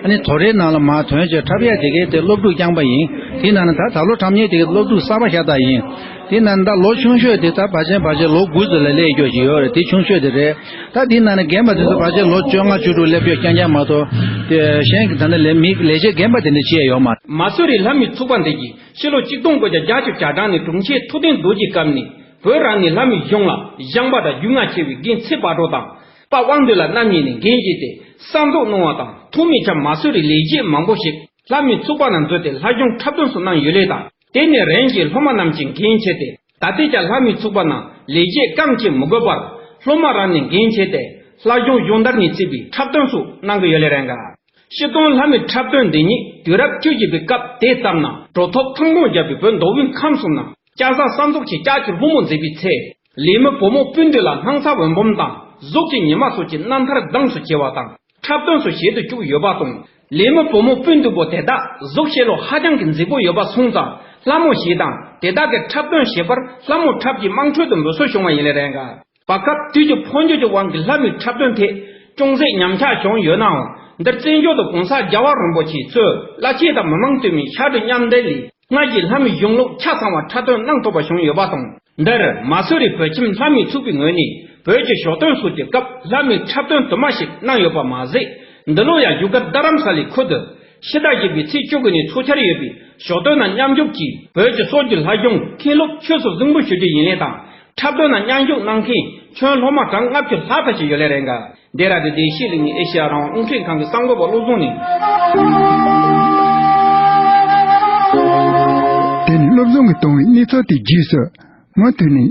ཨ་ནི་དོ་རེའི་ནང་ལ་མར་ཐོན་བྱས་འཁྲབ་ཡག་དེ་གའི་དེ་སློབ་ཕྲུག་རྐྱང་པ་ཡིན། དེའི་ནང་ནས་ད་ད་ལོ་འཁྲབ་མཁན་དེ་གའི་སློབ་ཕྲུག་གསར་པ་ཤ་སྟག་ཡིན། དེའི་ནང་ནས་ད་ལོ་ཆུང་ཤོས་དེ་ད་བར་ཆད་བར་ཆད་ལོ་དགུ་ཙམ་ལ་སླེབས་ཀྱོག་ཅིག་ཡོད་རེད། དེ་ཆུང་ཤོས་དེ་རེད། ད་དེའི་ནང་ནས་རྒན་པ་དེ་ཚོ་བར་ཆད་ལོ་བཅོ་ལྔ་བཅུ་དྲུག་སླེབས་ཀྱོག་རྐྱང་རྐྱང་མ་གཏོགས། དེ་གཞན་གྱི་ད་ནི་ལས་མི་ལས་བྱེད་རྒན་པ་དེ་འདྲ་ཅི་ཡང་ཡོད་མ་རེད། མ་སུ་རི་ལྷ་མོའི་ཚོགས་པ་འདི་གིས་ཕྱི་ལོ་ཆིག་སྟོང་དགུ་བརྒྱ་བརྒྱད་ཅུ་གྱ་གྲངས་ནས་དྲུང་ཆེ་ཐུབ་བསྟན་རྡོ་རྗེའི་སྐབས་ནས་བོད་རང་གནས་ལྷ་མོའི་གཞུང་ལ་སྦྱངས་པ་དང་རྒྱུས་མངའ་ཆེ་བའི་རྒན་ཚེ་དཔལ་སྒྲོན་དང་། པ་དབང་འདུས་ལགས་རྣམ་གཉིས་ནས་འགན་བཞེས་ཏེ་གསར་འཛུགས་གནང་བ་དང་། ཐོག་མའི་ཆར་མ་སུ་རི་ལས་བྱེད་མང་པོ་ཞིག་ལྷ་མོའི་ཚོགས་པ་ནང་འཛུལ་ཏེ་ལྷ་གཞུང་འཁྲབ་སྟོན་སོགས་གནང་ཡོད་ལེ་དང་། དེ་ནས་རིམ་གྱིས་སློབ་མ་རྣམས་ཀྱིས་འགན་འཁྱེར་ཏེ། ད་ལྟའི་ཆར་ལྷ་མོའི་ཚོགས་པ་ནང་ལས་བྱེད་རྐང་གཅིག་མི་དགོས་པར་སློབ་མ་རང་ནས་འགན་འཁྱེར་ཏེ་ལྷ་གཞུང་སྦྱོང་བརྡར་ནས་བརྩིས་པའི་འཁྲབ་སྟོན་སོགས་གནང་གི་ཡོད་ལེ་རེད་འགའ། སྤྱིར་བཏང་ལྷ་མོའི་འཁྲབ་སྟོན་འདི་ཉིད་དུས་རབས་བཅུ་བཞི་པའི་སྐབས་དེ་ཙམ་ན་གྲོས་ཐོག་ཐང་སྟོང་བརྒྱབ་པའི་བོད་མདོ་དབུས་ཁམས་གསུམ་ན་ལྕགས་ཟངས་གསར་འཛུགས་ཀྱི་ལྕགས་ཀྱི་ལྷུན་པོ་མཛེས་པའི་ཚེ། ལས་མི་བུ་མོ་སྤུན་བདུན་ལ་སྣང་ས་འོད་འབུམ་དང་གཟུགས་ཀྱི་ཉི་མ་སོགས་ཀྱི་རྣམ་ཐར་གདངས་སུ་གྱེར་བ་དང་འཁྲབ་སྟོན་སོགས་བྱེད་དུ་བཅུག་ཡོད་པ་དང་། ལས་མི་བུ་མོ་སྤུན་བདུན་པོ་དེ་དག་གཟུགས་བྱད་ལ་ཧ་ཅང་གི་མཛེས་པོ་ཡོད་པ་སོང་ཙང་ལྷ་མོ་ཞེས་དང་དེ་དག་གི་འཁྲབ་སྟོན་བྱེད་པར་ལྷ་མོ་འཁྲབ་ཀྱི་དམངས་ཁྲོད་དུ་འབོད་སྲོལ་བྱུང་བ་ཡིན་ལེ་རེད་འགའ། བར་སྐབས་དུས་ཀྱི་འཕོ་འགྱུར་གྱི་དབང་གིས་ལྷ་མོའི་འཁྲབ་སྟོན་ཐད་ཅུང་ཟད་ཉམས་ཆག་བྱུང་ཡོད་ནའང་། འདིར་བཙན་བྱོལ་དུ་༸གོང་ས་༸རྒྱལ་བ་རིན་པོ་ཆེ་གཙོས་བླ་ཆེན་དང་མི་མང་བསྟུད་མའི་ཕྱག་སྦྲེལ་མཉམ་འབྲེལ་ལས་སྔར་གྱི་ལྷ་མོའི་གཞུང་ལུགས་ཆ་ཚང་བ་འཁྲབ་སྟོན་གནང་ཐུབ་པ་བྱུང་ཡོད་པ་དང་། འདིར་མ་སུ་རི་བོད་ཁྱིམ་ལྷ་མོའི་ཚོགས་པའི་ངོས་ནས་བོད་ཀྱི་ཞོ་སྟོན་སོགས་ཀྱི་སྐབས་ལྷ་མོའི་འཁྲབ་སྟོན་དུ་མ་ཞིག་གནང་ཡོད་པ་མ་ཟད། འདི་ལོ་ཡང་བཞུགས་སྒར་རྡ་རམ་ས་ལའི་ཁུལ་དུ་ཕྱི་ཟླ་བཞི་པའི་ཚེས་བཅུ་དགུ་ནས་འཚོགས་འཆར་ཡོད་པའི་ཞོ་སྟོན་ནང་མཉམ་ཞུགས་ཀྱིས་བོད་ཀྱི་སྲོལ་རྒྱུན་ལྷ་གཞུང་མཁན་སློབ་ཆོས་སུ་གཟིགས་འབུལ་ཞུ་རྒྱུ་ཡིན་ལེ་དང་། འཁྲབ་སྟོན་ནང་མཉམ་ཞུགས་གནང་མཁན་ཁྱོན་སློབ་མ་གྲངས་ལྔ་བཅུ་ལྷག་ཙམ་ཞིག་ཡོད་ལེ་རེད་འགའ། ལྡེ་ར་ལྡུན་བདེ་སྐྱིད་གླིང་ཨེ་ཤེ་ཡ་རང་དབང་རླུང་འཕྲིན་ཁང་གི་གསར་འགོད་པ་བློ་བཟང་ནས། དེ་ནི་བློ་བཟང་གིས་བཏང་བའི་གནས་ཚུལ་དེའི་རྗེས་སུ། མུ་མཐུད་ནས་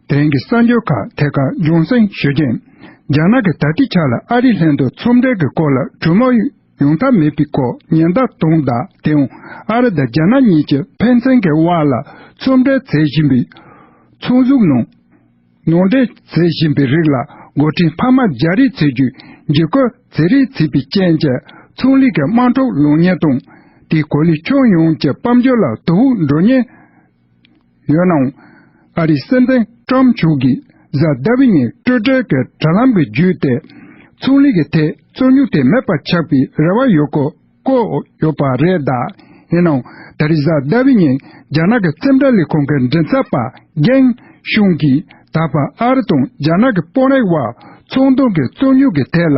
དེ་རིང་གི་གསར་འགྱུར་ཁག་ཐད་ཀར་རྒྱང་སྲིང་ཞུ་རྒྱུ་ཡིན། རྒྱ་ནག་གིས་ད་ལྟའི་ཆར་ལ་ཨ་རིའི་ལྷན་དུ་ཚོང་འབྲེལ་གྱི་སྐོར་ལ་གྲོས་མོལ་ཡོང་ཐབས་མེད་པའི་སྐོར་ཉེན་བརྡ་བཏང་གདའ། དེའང་ཨ་རི་དང་རྒྱ་ནག་གཉིས་ཀྱི་ཕན་ཚུན་གྱི་དབར་ལ་ཚོང་འབྲེལ་བྱེད་བཞིན་པའི་ཚོང་ཟོག་ནང་ནང་འདྲེན་བྱེད་བཞིན་པའི་རིགས་ལ་འགོ་ཁྲིད་འཕར་མ་རྒྱག་རེས་བྱེད་རྒྱུའི་འཇིགས་སྐུལ་བྱེད་རེས་བྱས་པའི་རྐྱེན་གྱིས་ཚོང་ལས་ཀྱི་དམག་འཁྲུག་ལངས་ཉེན་དང་། དེའི་གོ་ལའི་ཁྱོན་ཡོངས་ཀྱི་དཔལ་འབྱོར་ལ་དོ་ཕོག་འགྲོ་ཉེན་ཡོད་ནའང་། ཨ་རིའི་སྲིད་འཛིན་ཀྲམ་མཆོག་གིས་གཟའ་ཟླ་བའི་ཉིན་ཊུའི་ཊར་གྱི་དྲ་ལམ་གྱི་བརྒྱུད་དེ་ཚོང་ལས་ཀྱི་ཐད་རྩོད་རྙོག་དེ་མེད་པ་ཆགས་པའི་རེ་བ་ཡོད་སྐོར་བཀོད་ཡོད་པ་རེད་གདའ། ཡིན་ནའང་ད་རེས་གཟའ་ཟླ་བའི་ཉིན་རྒྱ་ནག་གི་ཕྱི་འབྲེལ་ལས་ཁུངས་ཀྱི་མགྲིན་ཚབ་པ་རྒན་ཤུང་གིས་ ད་བར་ཨ་རི་དང་རྒྱ་ནག་གི་དཔོན་རིགས་བར་ཚོང་དོན་གྱི་རྩོད་རྙོག་གི་ཐད་ལ་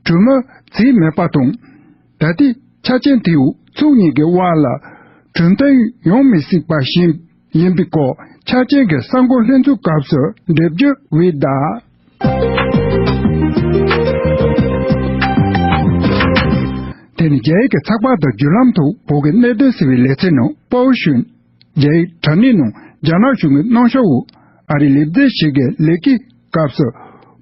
གྲོས་མོལ་བྱས་མེད་པ་དང་། ད་ལྟའི་ཆ་རྐྱེན་དེའི་འོག་ཕྱོགས་གཉིས་ཀྱི་དབར་ལ་གྲོས་མཐུན་ཡོང་མི་སྲིད་པ་ཞིག་ཡིན་པའི་སྐོར་ཆ་རྐྱེན་གྱི་གསར་འགོད་ལྷན་ཚོགས་སྐབས་སུ་འགྲེལ་བརྗོད་འོས་གདའ། དེ་ནི་རྒྱ་ཡིག་གི་ཚགས་པར་དང་བརྒྱུད་ལམ་ཐོག་བོད་ཀྱི་གནད་དོན་ཟེར་བའི་ལེ་ཚན་ནང་པའོ་ཞུན། རྒྱ་ཡིག་དྲ་གནས་ནང་རྒྱ་ནག་གཞུང་གི་གནམ་གཤིས་འོག་ཨ་རིའི་ལས་བྱེད་ཞིག་གི་ལས་ཀའི་སྐབས་སུ་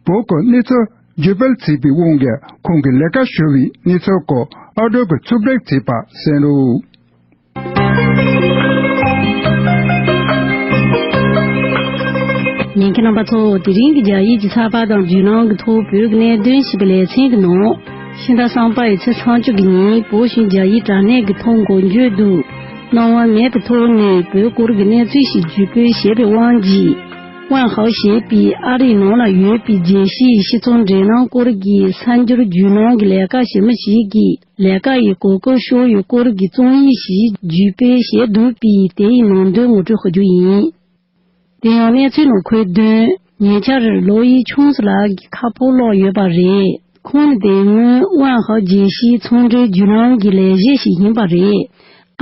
བོད་ཀྱི་གནས་ཚུལ་བརྒྱུད་སྤེལ་བྱས་པའི་དབང་གིས་ཁོང་གིས་ལས་ཀ་ཞུ་བའི་གནས་ཚུལ་སྐོར་ཨ་སྒྲོལ་གྱིས་རྩོམ་སྒྲིག་བྱས་པ་གསན་རོགས། ཉན་མཁན་རྣམ་པ་ཚོ། དེ་རིང་གི་རྒྱ་ཡིག་གི་ཚགས་པར་དང་བརྒྱུད་ལམ་གྱི་ཐོག་བོད་ཀྱི་གནད་དོན་ཞེས་པའི་ལེ་ཚན་གྱི་ནང་། ཕྱི་ཟླ་གསུམ་པའི་ཚེས་སུམ་ཅུ་གི་ཉིན་པའོ་ཞུན་རྒྱ་ཡིག་དྲ་གནས་ཀྱི་ཐོག་འགོ་བརྗོད་དུ། སྣང་བ་མེད་པའི་ཐོག་ནས་བོད་སྐོར་གྱི་གནས་ཚུལ་ཞིག་བརྒྱུད་སྤེལ་བྱས་པའི་དབང་གིས། ཝན་ཧའོ་ཞེས་པའི་ཨ་རིའི་ནང་ལ་ཡོད་པའི་རྒྱལ་སྤྱིའི་སྤྱི་ཚོགས་འབྲེལ་ལམ་སྐོར་གྱི་གསར་འགྱུར་བརྒྱུད་ལམ་གྱི་ལས་ཀ་ཞན་མོ་ཞིག་གིས། ལས་ཀ་ཡི་གོ་སྐབས་ཤོར་ཡོད་སྐོར་གྱི་རྩོམ་ཡིག་ཞིག་བརྒྱུད་སྤེལ་བྱས་འདུག་པས། དེ་ཡི་ནང་དོན་ངོ་སྤྲོད་ཞུ་རྒྱུ་ཡིན། དེ་ཡང་གནས་ཚུལ་ནང་འཁོད་དོན། ཉེ་ཆར་ལོ་ཡི་ཆུང་སི་ལགས་ཀྱི་ཁ་ཕོར་སློག་ཡོད་པ་རེད། ཁོང་ནི་དེ་སྔོན་ཝན་ཧའོ་རྒྱལ་སྤྱིའི་ཚོང་འབྲེལ་བརྒྱུད་ལམ་གྱི་ལས་བྱེད་ཞིག་ཡིན་པ་རེད།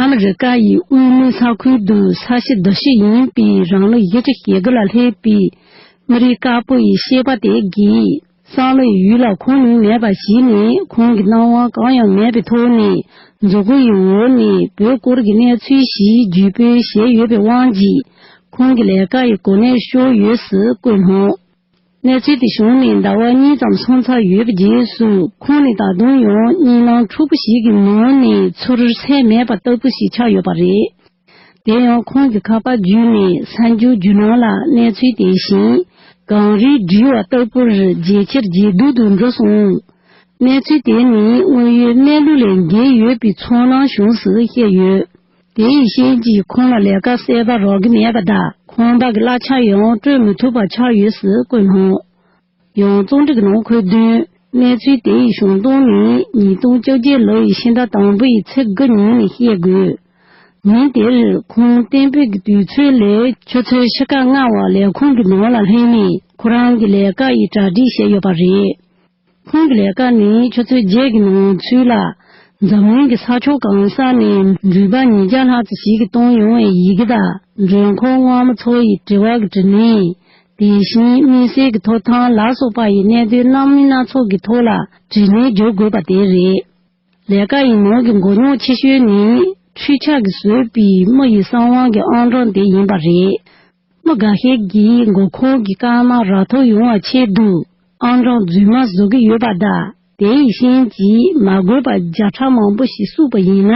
ཨ་མི་རི་ཀ་ཡི་དབུས་མའི་ས་ཁུལ་དུ་ས་གཤིས་རྡུལ་ཕྱིན་ཡིན་པའི་རང་ལོ་བཞི་བཅུ་ཞེ་དགུ་ལ་སླེབས་པའི་མི་རིགས་དཀར་པོ་ཡི་སྐྱེས་པ་དེ་གིས། བསམ་བློའི་ཡུལ་ལ་ཁོང་ཉིད་མེད་པ་ཞིག་ནས། ཁོང་གི་སྣང་བ་གང་ཡང་མེད་པའི་ཐོག་ནས། མཛུབ་གུ་ཡི་འོག་ནས་བོད་སྐོར་གྱི་གནས་ཚུལ་ཞིག་བརྒྱུད་སྤེལ་བྱས་ཡོད་པའི་དབང་གིས། ཁོང་གི་ལས་ཀ་ཡི་གོ་གནས་ཤོར་ཡོད་ཟེར་བཀོད་གནང་། གནས་ཚུལ་དེ་བྱུང་ནས་ཟླ་བ་གཉིས་ཙམ་སོང་ཚར་ཡོད་པའི་རྗེས་སུ། ཁོང་ནི་ད་དུང་ཡང་གཉིད་ལམ་འཁྲུག་པོ་ཞིག་གི་ནང་ནས་ཚུར་སད་མེད་པ་ལྟ་བུ་ཞིག་ཆགས་ཡོད་པ་རེད། དེ་ཡང་ཁོང་གི་ཁ་པར་བརྒྱུད་ནས་གསར་འགྱུར་བརྒྱུད་ལམ་ལ་གནས་ཚུལ་དེ་བཞིན་གངས་རིའི་སྒྲིལ་བ་ལྟ་བུར་ཇེ་ཆེར་ཇེ་སྡུག་ཏུ་འགྲོ་སོང་། གནས་ཚུལ་དེ་ནི་དངོས་ཡོད་གནས་ལུགས་ལས་འགལ་ཡོད་པའི་ཚོར་སྣང་བྱུང་ཟེར་བཤད་ཡོད། དེ་ཡི་རྐྱེན་གྱིས་ཁོང་ལ་ལས་ཀ་གསར་པ་རག་གི་མེད་པ་དང་། ཁང་པ་གི་གླ་ཆ་ཡང་སྤྲོད་མི་ཐུབ་པ་ཆགས་ཡོད་ཟེར་བཀོད་གནང་། ཡང་རྩོམ་སྒྲིག་ནང་འཁོད་དོན། གནས་ཚུལ་དེ་ཡི་བྱུང་སྟངས་ནི་ཉིས་སྟོང་བཅོ་བརྒྱད་ལོ་ཡི་ཕྱི་ཟླ་དང་པོ་ཡི་ཚེས་དགུ་ཉིན་ནས་བཤད་དགོས། ཉིན་དེར་ཁོང་གཏན་འབེབས་ཀྱི་དུས་ཚོད་ལས་ཆུ་ཚོད་ཕྱེད་ཀ་སྔ་བར་ལས་ཁུངས་ཀྱི་ནང་ལ་སླེབས་ནས་ཁོ་རང་གི་ལས་ཀ་ཡི་གྲ་སྒྲིག་བྱས་ཡོད་པ་རེད། ཁོང་གི་ལས་ཀ་ནི་ཆུ་ཚོད་བརྒྱད་ཀྱི་ནང་ཚུད་ལ། འཛམ་གླིང་གི་ས་ཕྱོགས་གང་ས་ནས་འགྲུལ་པ་ཉིས་བརྒྱ་ལྷག་ཙམ་ཞིག་གིས་བཏང་ཡོང་བའི་ཡི་གེ་དང་། མགྲོན་ཁང་དབང་མོ་ཚོ་ཡི་དྲི་བ་གི་དྲི་ལན། དེ་བཞིན་དམིགས་བསལ་གྱི་ཐོབ་ཐང་ལ་སོགས་པ་ཡི་གནད་དོན་སྣ་མིན་སྣ་ཚོགས་ཀྱི་ཐོག་ལ་དྲིས་ལན་བརྒྱབ་དགོས་པ་དེ་རེད། ལས་ཀ་ཡི་ནང་གི་མགོ་རྙོག་ཆེ་ཤོས་ནི། འཕྲུལ་ཆས་ཀྱིས་བཟོས་པའི་མི་ཡི་གསང་བ་གི་ཨང་གྲངས་དེ་ཡིན་པ་རེད། མི་འགའ་ཤས་ཀྱིས་མགོ་འཁོར་གྱི་སྐར་མ་རག་ཐབས་ཡོང་བའི་ཆེད་དུ་ཨང་གྲངས་རྫུན་མ་བཟོ་གི་ཡོད་པ་དང་། དེ་ཡི་རྐྱེན་གྱིས་མ་དགོས་པ་བརྒྱ་ཕྲག་མང་པོ་ཞིག་བཙུགས་པ་ཡིན་ན།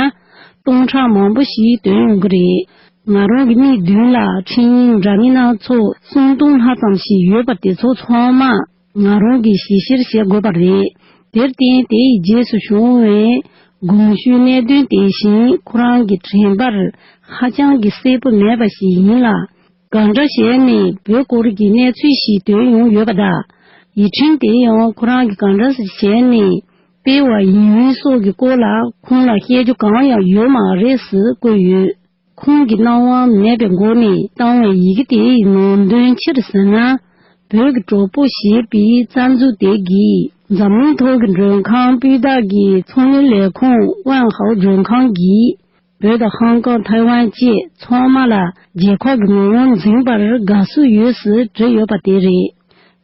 སྟོང་ཕྲག་མང་པོ་ཞིག་ཐོན་ཡོང་གི་རེད། ང་རང་གི་མིག་མདུན་ལ་འཕྲིན་ཡིག་འདྲ་མིན་སྣ་ཚོགས་སུམ་སྟོང་ལྷག་ཙམ་ཞིག་ཡོད་པ་དེ་ཚོ་ཚང་མ་ང་རང་གིས་ཞིབ་བཤེར་བྱེད་དགོས་པ་རེད། དེར་བརྟེན་དེ་ཡི་རྗེས་སུ་བྱུང་བའི་གོང་ཞུས་གནད་དོན་དེ་བཞིན་ཁོ་རང་གི་དྲན་པར་ཧ་ཅང་གི་གསལ་པོ་མེད་པ་ཞིག་ཡིན་ལ། གང་འདྲ་བྱས་ནས་བོད་སྐོར་གྱི་གནས་ཚུལ་ཞིག་ཐོན་ཡོང་ཡོད་པ་དང་། ཡིག་ཕྲེང་དེ་ཡང་ཁོ་རང་གིས་གང་འདྲ་ཞིག་བྱས་ནས་སྤེལ་བ་ཡིན་མིན་སོགས་ཀྱི་སྐོར་ལ་ཁོང་ལ་བཤད་རྒྱུ་གང་ཡང་ཡོད་མ་རེད་ཟེར་བཀོད་ཡོད། ཁོང་གིས་སྣང་བ་མེད་པའི་སྒོ་ནས་བཏང་བའི་ཡི་གེ་དེའི་ནང་དོན་སྤྱིར་ཟེར་ན། བོད་ཀྱི་གྲོགས་པོ་ཞེས་པའི་རྩ་འཛུགས་དེ་གིས་འཛམ་གླིང་ཐོག་གི་མགྲོན་ཁང་སྤུས་དག་གི་ཚོང་གཉེར་ལས་ཁུངས་ཝན་ཧའོ་མགྲོན་ཁང་གིས། བོད་དང་ཧོང་ཀོང་། ཐའེ་ཝན་བཅས་ཚང་མ་ལ་རྒྱལ་ཁབ་ཀྱི་ངོ་བོ་འཛིན་པར་དགའ་བསུ་ཡོད་ཟེར་བྲིས་ཡོད་པ་དེ་རེད།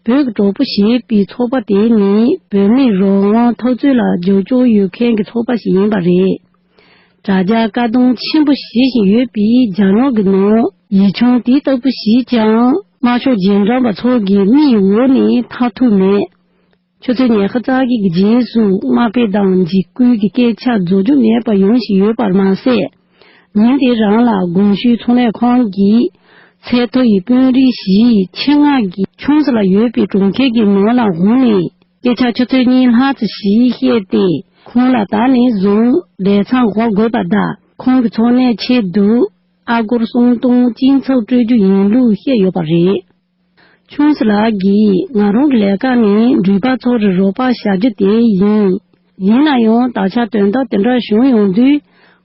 བོད་ཀྱི་གྲོགས་པོ་ཞེས་པའི་ཚོགས་པ་དེ་ནི་བོད་མིའི་རང་དབང་འཐབ་རྩོད་ལ་རྒྱབ་སྐྱོར་ཡོད་མཁན་གྱི་ཚོགས་པ་ཞིག་ཡིན་པ་རེད། དྲ་རྒྱ་བཀག་སྡོམ་ཆེན་པོ་བྱེད་བཞིན་ཡོད་པའི་རྒྱ་ནག་གི་ནང་ཡིག་ཆུང་དེ་ལྟ་བུ་ཞིག་ཀྱང་དམར་ཤོག་རྗེས་འབྲང་པ་ཚོ་གི་མིག་འོག་ནས་ཐར་ཐུབ་མེད། ཆུ་ཚོད་ཉི་ཤུ་རྩ་གཅིག་གི་རྗེས་སུ་དམའ་འབེབས་དང་འཇིགས་སྐུལ་གྱི་སྐད་ཆ་རྫོགས་རྒྱུ་མེད་པ་ཡོང་བཞིན་ཡོད་པར་མ་ཟད། ཉིན་དེ་རང་ལ་གོང་ཞུས་ཚོང་ལས་ཁང་གིས་ཚད་མཐོ་ཡི་དཔོན་རིགས་བཞིའི་ཆེད་མངགས་ཀྱིས་ཆུང་སི་ལ་ཡོད་པའི་གྲོང་ཁྱེར་གྱི་ནང་ལ་འོང་ནས་སྐད་ཆ་ཆུ་ཚོད་གཉིས་ལྷག་ཙམ་ཞིག་བཤད་དེ། ཁོང་ལ་ད་ནས་བཟུང་ལས་མཚམས་འགོག་དགོས་པ་དང་། ཁོང་གི་འཚོ་གནས་ཆེད་དུ་ཨ་སྒོར་སུམ་སྟོང་སྐྱིན་ཚབ་སྤྲོད་རྒྱུ་ཡིན་ལུགས་བཤད་ཡོད་པ་རེད། ཆུང་སི་ལགས་ཀྱིས། ང་རང་གི་ལས་ཀ་ནི་འགྲུལ་པ་ཚོར་རོགས་པ་བྱ་རྒྱུ་དེ་ཡིན། ཡིན་ན་ཡང་ད་ཆ་དོན་དག་དེ་འདྲ་བྱུང་ཡོང་དུས།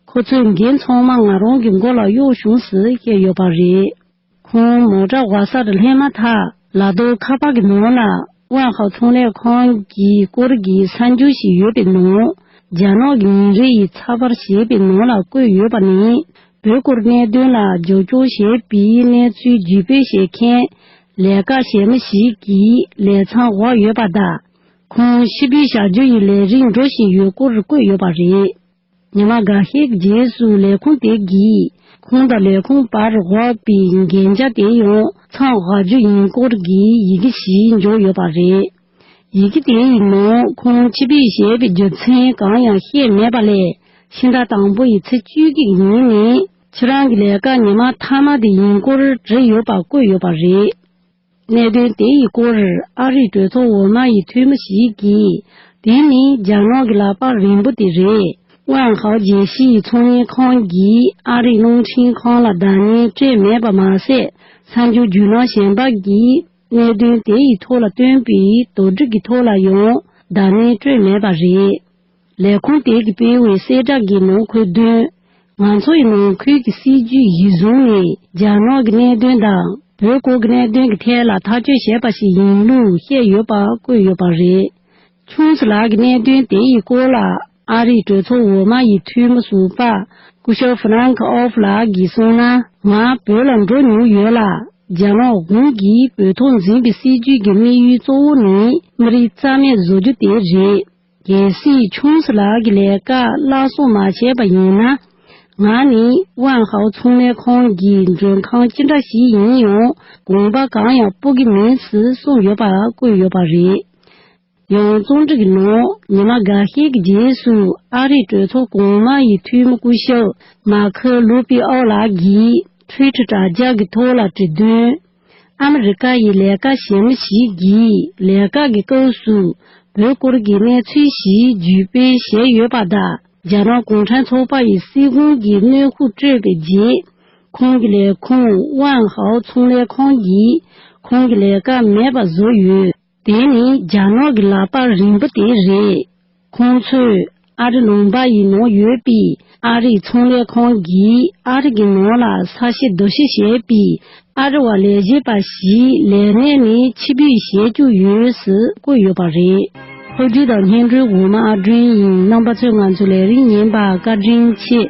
ཁོ་ཚོས་འགན་ཚང་མ་ང་རང་གི་མགོ་ལ་གཡོགས་བྱུང་ཟེར་བཤད་ཡོད་པ་རེད། ཁོང་མོ་ཊ་བྷ་སར་སླེབས་མ་ཐག་ལ་དྭགས་ཁ་པར་གྱི་ནང་ལ་ཝང་ཧའོ་ཚོང་ལས་ཁང་གི་སྐོར་གྱི་གསར་འགྱུར་ཞིག་ཡོད་པའི་ནང་། རྒྱ་ནག་གི་ཉིན་རེ་ཡི་ཚགས་པར་ཞེས་པའི་ནང་ལ་བཀོད་ཡོད་པ་ནི། བོད་སྐོར་གནད་དོན་ལ་རྒྱབ་སྐྱོར་བྱེད་པའི་གནས་ཚུལ་བརྒྱུད་སྤེལ་བྱེད་མཁན་ལས་ཀ་གཞན་མི་ཞིག་གིས་ལས་མཚམས་བཞག་ཡོད་པ་དང་། ཁོང་ཕྱིར་འབུད་བྱ་རྒྱུ་ཡི་ལས་རིམ་འགྲོ་བཞིན་ཡོད་སྐོར་བཀོད་ཡོད་པ་རེད། ཉི་མ་འགའ་ཤས་ཀྱི་རྗེས་སུ་ལས་ཁུངས་དེ་གིས་ཁོང་དང་ལས་ཁུངས་བར་བཞག་པའི་གན་རྒྱ་དེ་ཡང་མཚམས་བཞག་རྒྱུ་ཡིན་སྐོར་གྱི་ཡི་གེ་ཞིག་འབྱོར་ཡོད་པ་རེད། ཡི་གེ་དེའི་ནང་ཁོང་ཕྱིར་འབུད་བྱས་པའི་རྒྱུ་མཚན་གང་ཡང་བཤད་མེད་པ་ལས། ཕྱི་ཟླ་དང་པོ་ཡི་ཚེས་བཅུ་གཅིག་ཉིན་ནས་ཁྱེད་རང་གི་ལས་ཀ་ཉི་མ་མཐའ་མ་དེ་ཡིན་སྐོར་བྲིས་ཡོད་པ་བཀོད་ཡོད་པ་རེད། གནད་དོན་དེ་ཡི་སྐོར་ཨ་རིའི་གྲོས་ཚོགས་འོག་མ་ཡི་འཐུས་མི་ཞིག་གིས། དེ་ནི་རྒྱ་ནག་གི་ལག་པ་རིང་པོ་དེ་རེད། ཝང་ཧའོ་རྒྱལ་སྤྱིའི་ཚོང་ལས་ཁང་གིས་ཨ་རིའི་རླུང་འཕྲིན་ཁང་ལ་བརྡ་ལན་སྤྲད་མེད་པ་མ་ཟད། གསར་འགྱུར་བརྒྱུད་ལམ་གཞན་པ་གིས་གནད་དོན་དེ་ཡི་ཐོག་ལ་བཏོན་པའི་དོགས་འདྲི་གི་ཐོག་ལ་ཡང་བརྡ་ལན་སྤྲད་མེད་པ་རེད། ལས་ཁུངས་དེ་གིས་སྤེལ་བའི་གསལ་བསྒྲགས་ཀྱི་ནང་འཁོད་དོན། ང་ཚོ་ཡི་ནང་ཁུལ་གྱི་སྲིད་ཇུས་གཞིར་བཟུང་ནས་རྒྱ་ནག་གི་གནད་དོན་དང་བོད་སྐོར་གྱི་གནད་དོན་གྱི་ཐད་ལ་ཐག་གཅོད་བྱས་པ་ཞིག་ཡིན་ལུགས་བཤད་ཡོད་པ་བཀོད་ཡོད་པ་རེད། ཆུང་སི་ལགས་ཀྱི་གནད་དོན་དེ་ཡི་སྐོར་ལ་ཨ་རིའི་གྲོས་ཚོགས་འོག་མ་ཡི་འཐུས་མི་ཟུར་པ་སྐུ་ཞབས་ཧྥ་རན་ཁ་ཨོ་ཕ་ལགས་ཀྱིས་གསུངས་ན། ང་བོད་ལ་འགྲོ་མྱོང་ཡོད་ལ། རྒྱ་ནག་གཞུང་གིས་བོད་ཐོག་འཛིན་པའི་སྲིད་ཇུས་ཀྱི་དམིགས་ཡུལ་གཙོ་བོ་ནི་མི་རིགས་རྩ་མེད་བཟོ་རྒྱུ་དེ་རེད། གལ་སྲིད་ཆུང་སི་ལགས་ཀྱི་ལས་ཀ་སླར་གསོ་མ་བྱས་པ་ཡིན་ན། ང་ནི་ཝང་ཧའོ་ཚོང་ལས་ཁང་གི་མགྲོན་ཁང་ཅི་འདྲ་ཞིག་ཡིན་ཡང་དགོངས་པ་གང་ཡང་སྤོ་གི་མིན་ཞེས་གསུངས་ཡོད་པ་བཀོད་ཡོད་པ་རེད། ཡང་རྩོམ་སྒྲིག་གི་ནང་ཉི་མ་འགའ་ཤས་ཀྱི་རྗེས་སུ་ཨ་རིའི་གྲོས་ཚོགས་གོང་མ་ཡི་འཐུས་མི་སྐུ་ཞབས་མར་ཁུ་རུ་པི་ཨོ་ལགས་ཀྱིས་ཊུའི་ཊར་དྲ་རྒྱ་གི་ཐོག་ལ་བྲིས་དོན། ཨ་མི་རི་ཀ་ཡི་ལས་ཀ་གཞན་མི་ཞིག་གིས་ལས་ཀ་གི་སྐབས་སུ་བོད་སྐོར་གྱི་གནས་ཚུལ་ཞིག་བརྒྱུད་སྤེལ་བྱས་ཡོད་པ་དང་། རྒྱ་ནག་གུང་ཁྲན་ཚོགས་པ་ཡི་སྲིད་གཞུང་གིས་གནོན་ཤུགས་སྤྲོད་པའི་རྗེས། ཁོང་གི་ལས་ཁུངས་ཝང་ཧའོ་ཚོང་ལས་ཁང་གིས་ཁོང་གི་ལས་ཀ་མེད་པ་བཟོས་ཡོད། དེ་ནི་རྒྱ་ནག་གི་ལག་པ་རིང་པོ་དེ་རེད། ཁོང་ཚོས་ཨ་རི་ལུང་པ་ཡི་ནང་ཡོད་པའི་ཨ་རིའི་ཚོང་ལས་ཁང་གིས་ཨ་རི་གི་ནང་ལ་ས་ཞིང་བསྡུ་སྤྱོད་བྱས་པའི་ཨ་རི་བ་ལས་བྱེད་པ་ཞིག་ལས་གནས་ནས་ཕྱིར་འབུད་བྱེད་བཅུག་ཡོད་ཟེར་བཀོད་ཡོད་པ་རེད། ཕབ་སྒྱུར་དང་སྙན་སྒྲོན་འོག་མ་ཨ་སྒྲོན་ཡིན། རྣམ་པ་ཚོས་ང་ཚོའི་ལས་རིམ་ཉན་པར་བཀའ་དྲིན་ཆེ།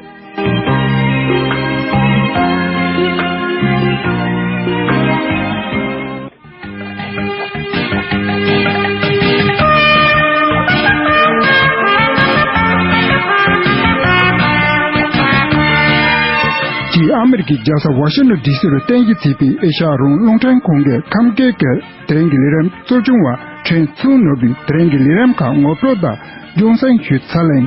ཀྱིས་ཨ་མི་རི་ཀའི་རྒྱལ་ས་ཝ་ཤིང་ཊོན་ཌི་སི་རུ་རྟེན་གཞི་བྱས་པའི་ཨེ་ཤ་ཡ་རང་དབང་རླུང་འཕྲིན་ཁང་གི་ཁམས་སྐད་ཀྱི་དེ་རིང་གི་ལས་རིམ་གཙོ་སྐྱོང་བ་ཁྲེན་ཚུང་ནོར་བུས་དེ་རིང་གི་ལས་རིམ་ཁག་ངོ་སྤྲོད་དང་རྒྱང་སྲིང་ཞུས་ཚར་ལེ།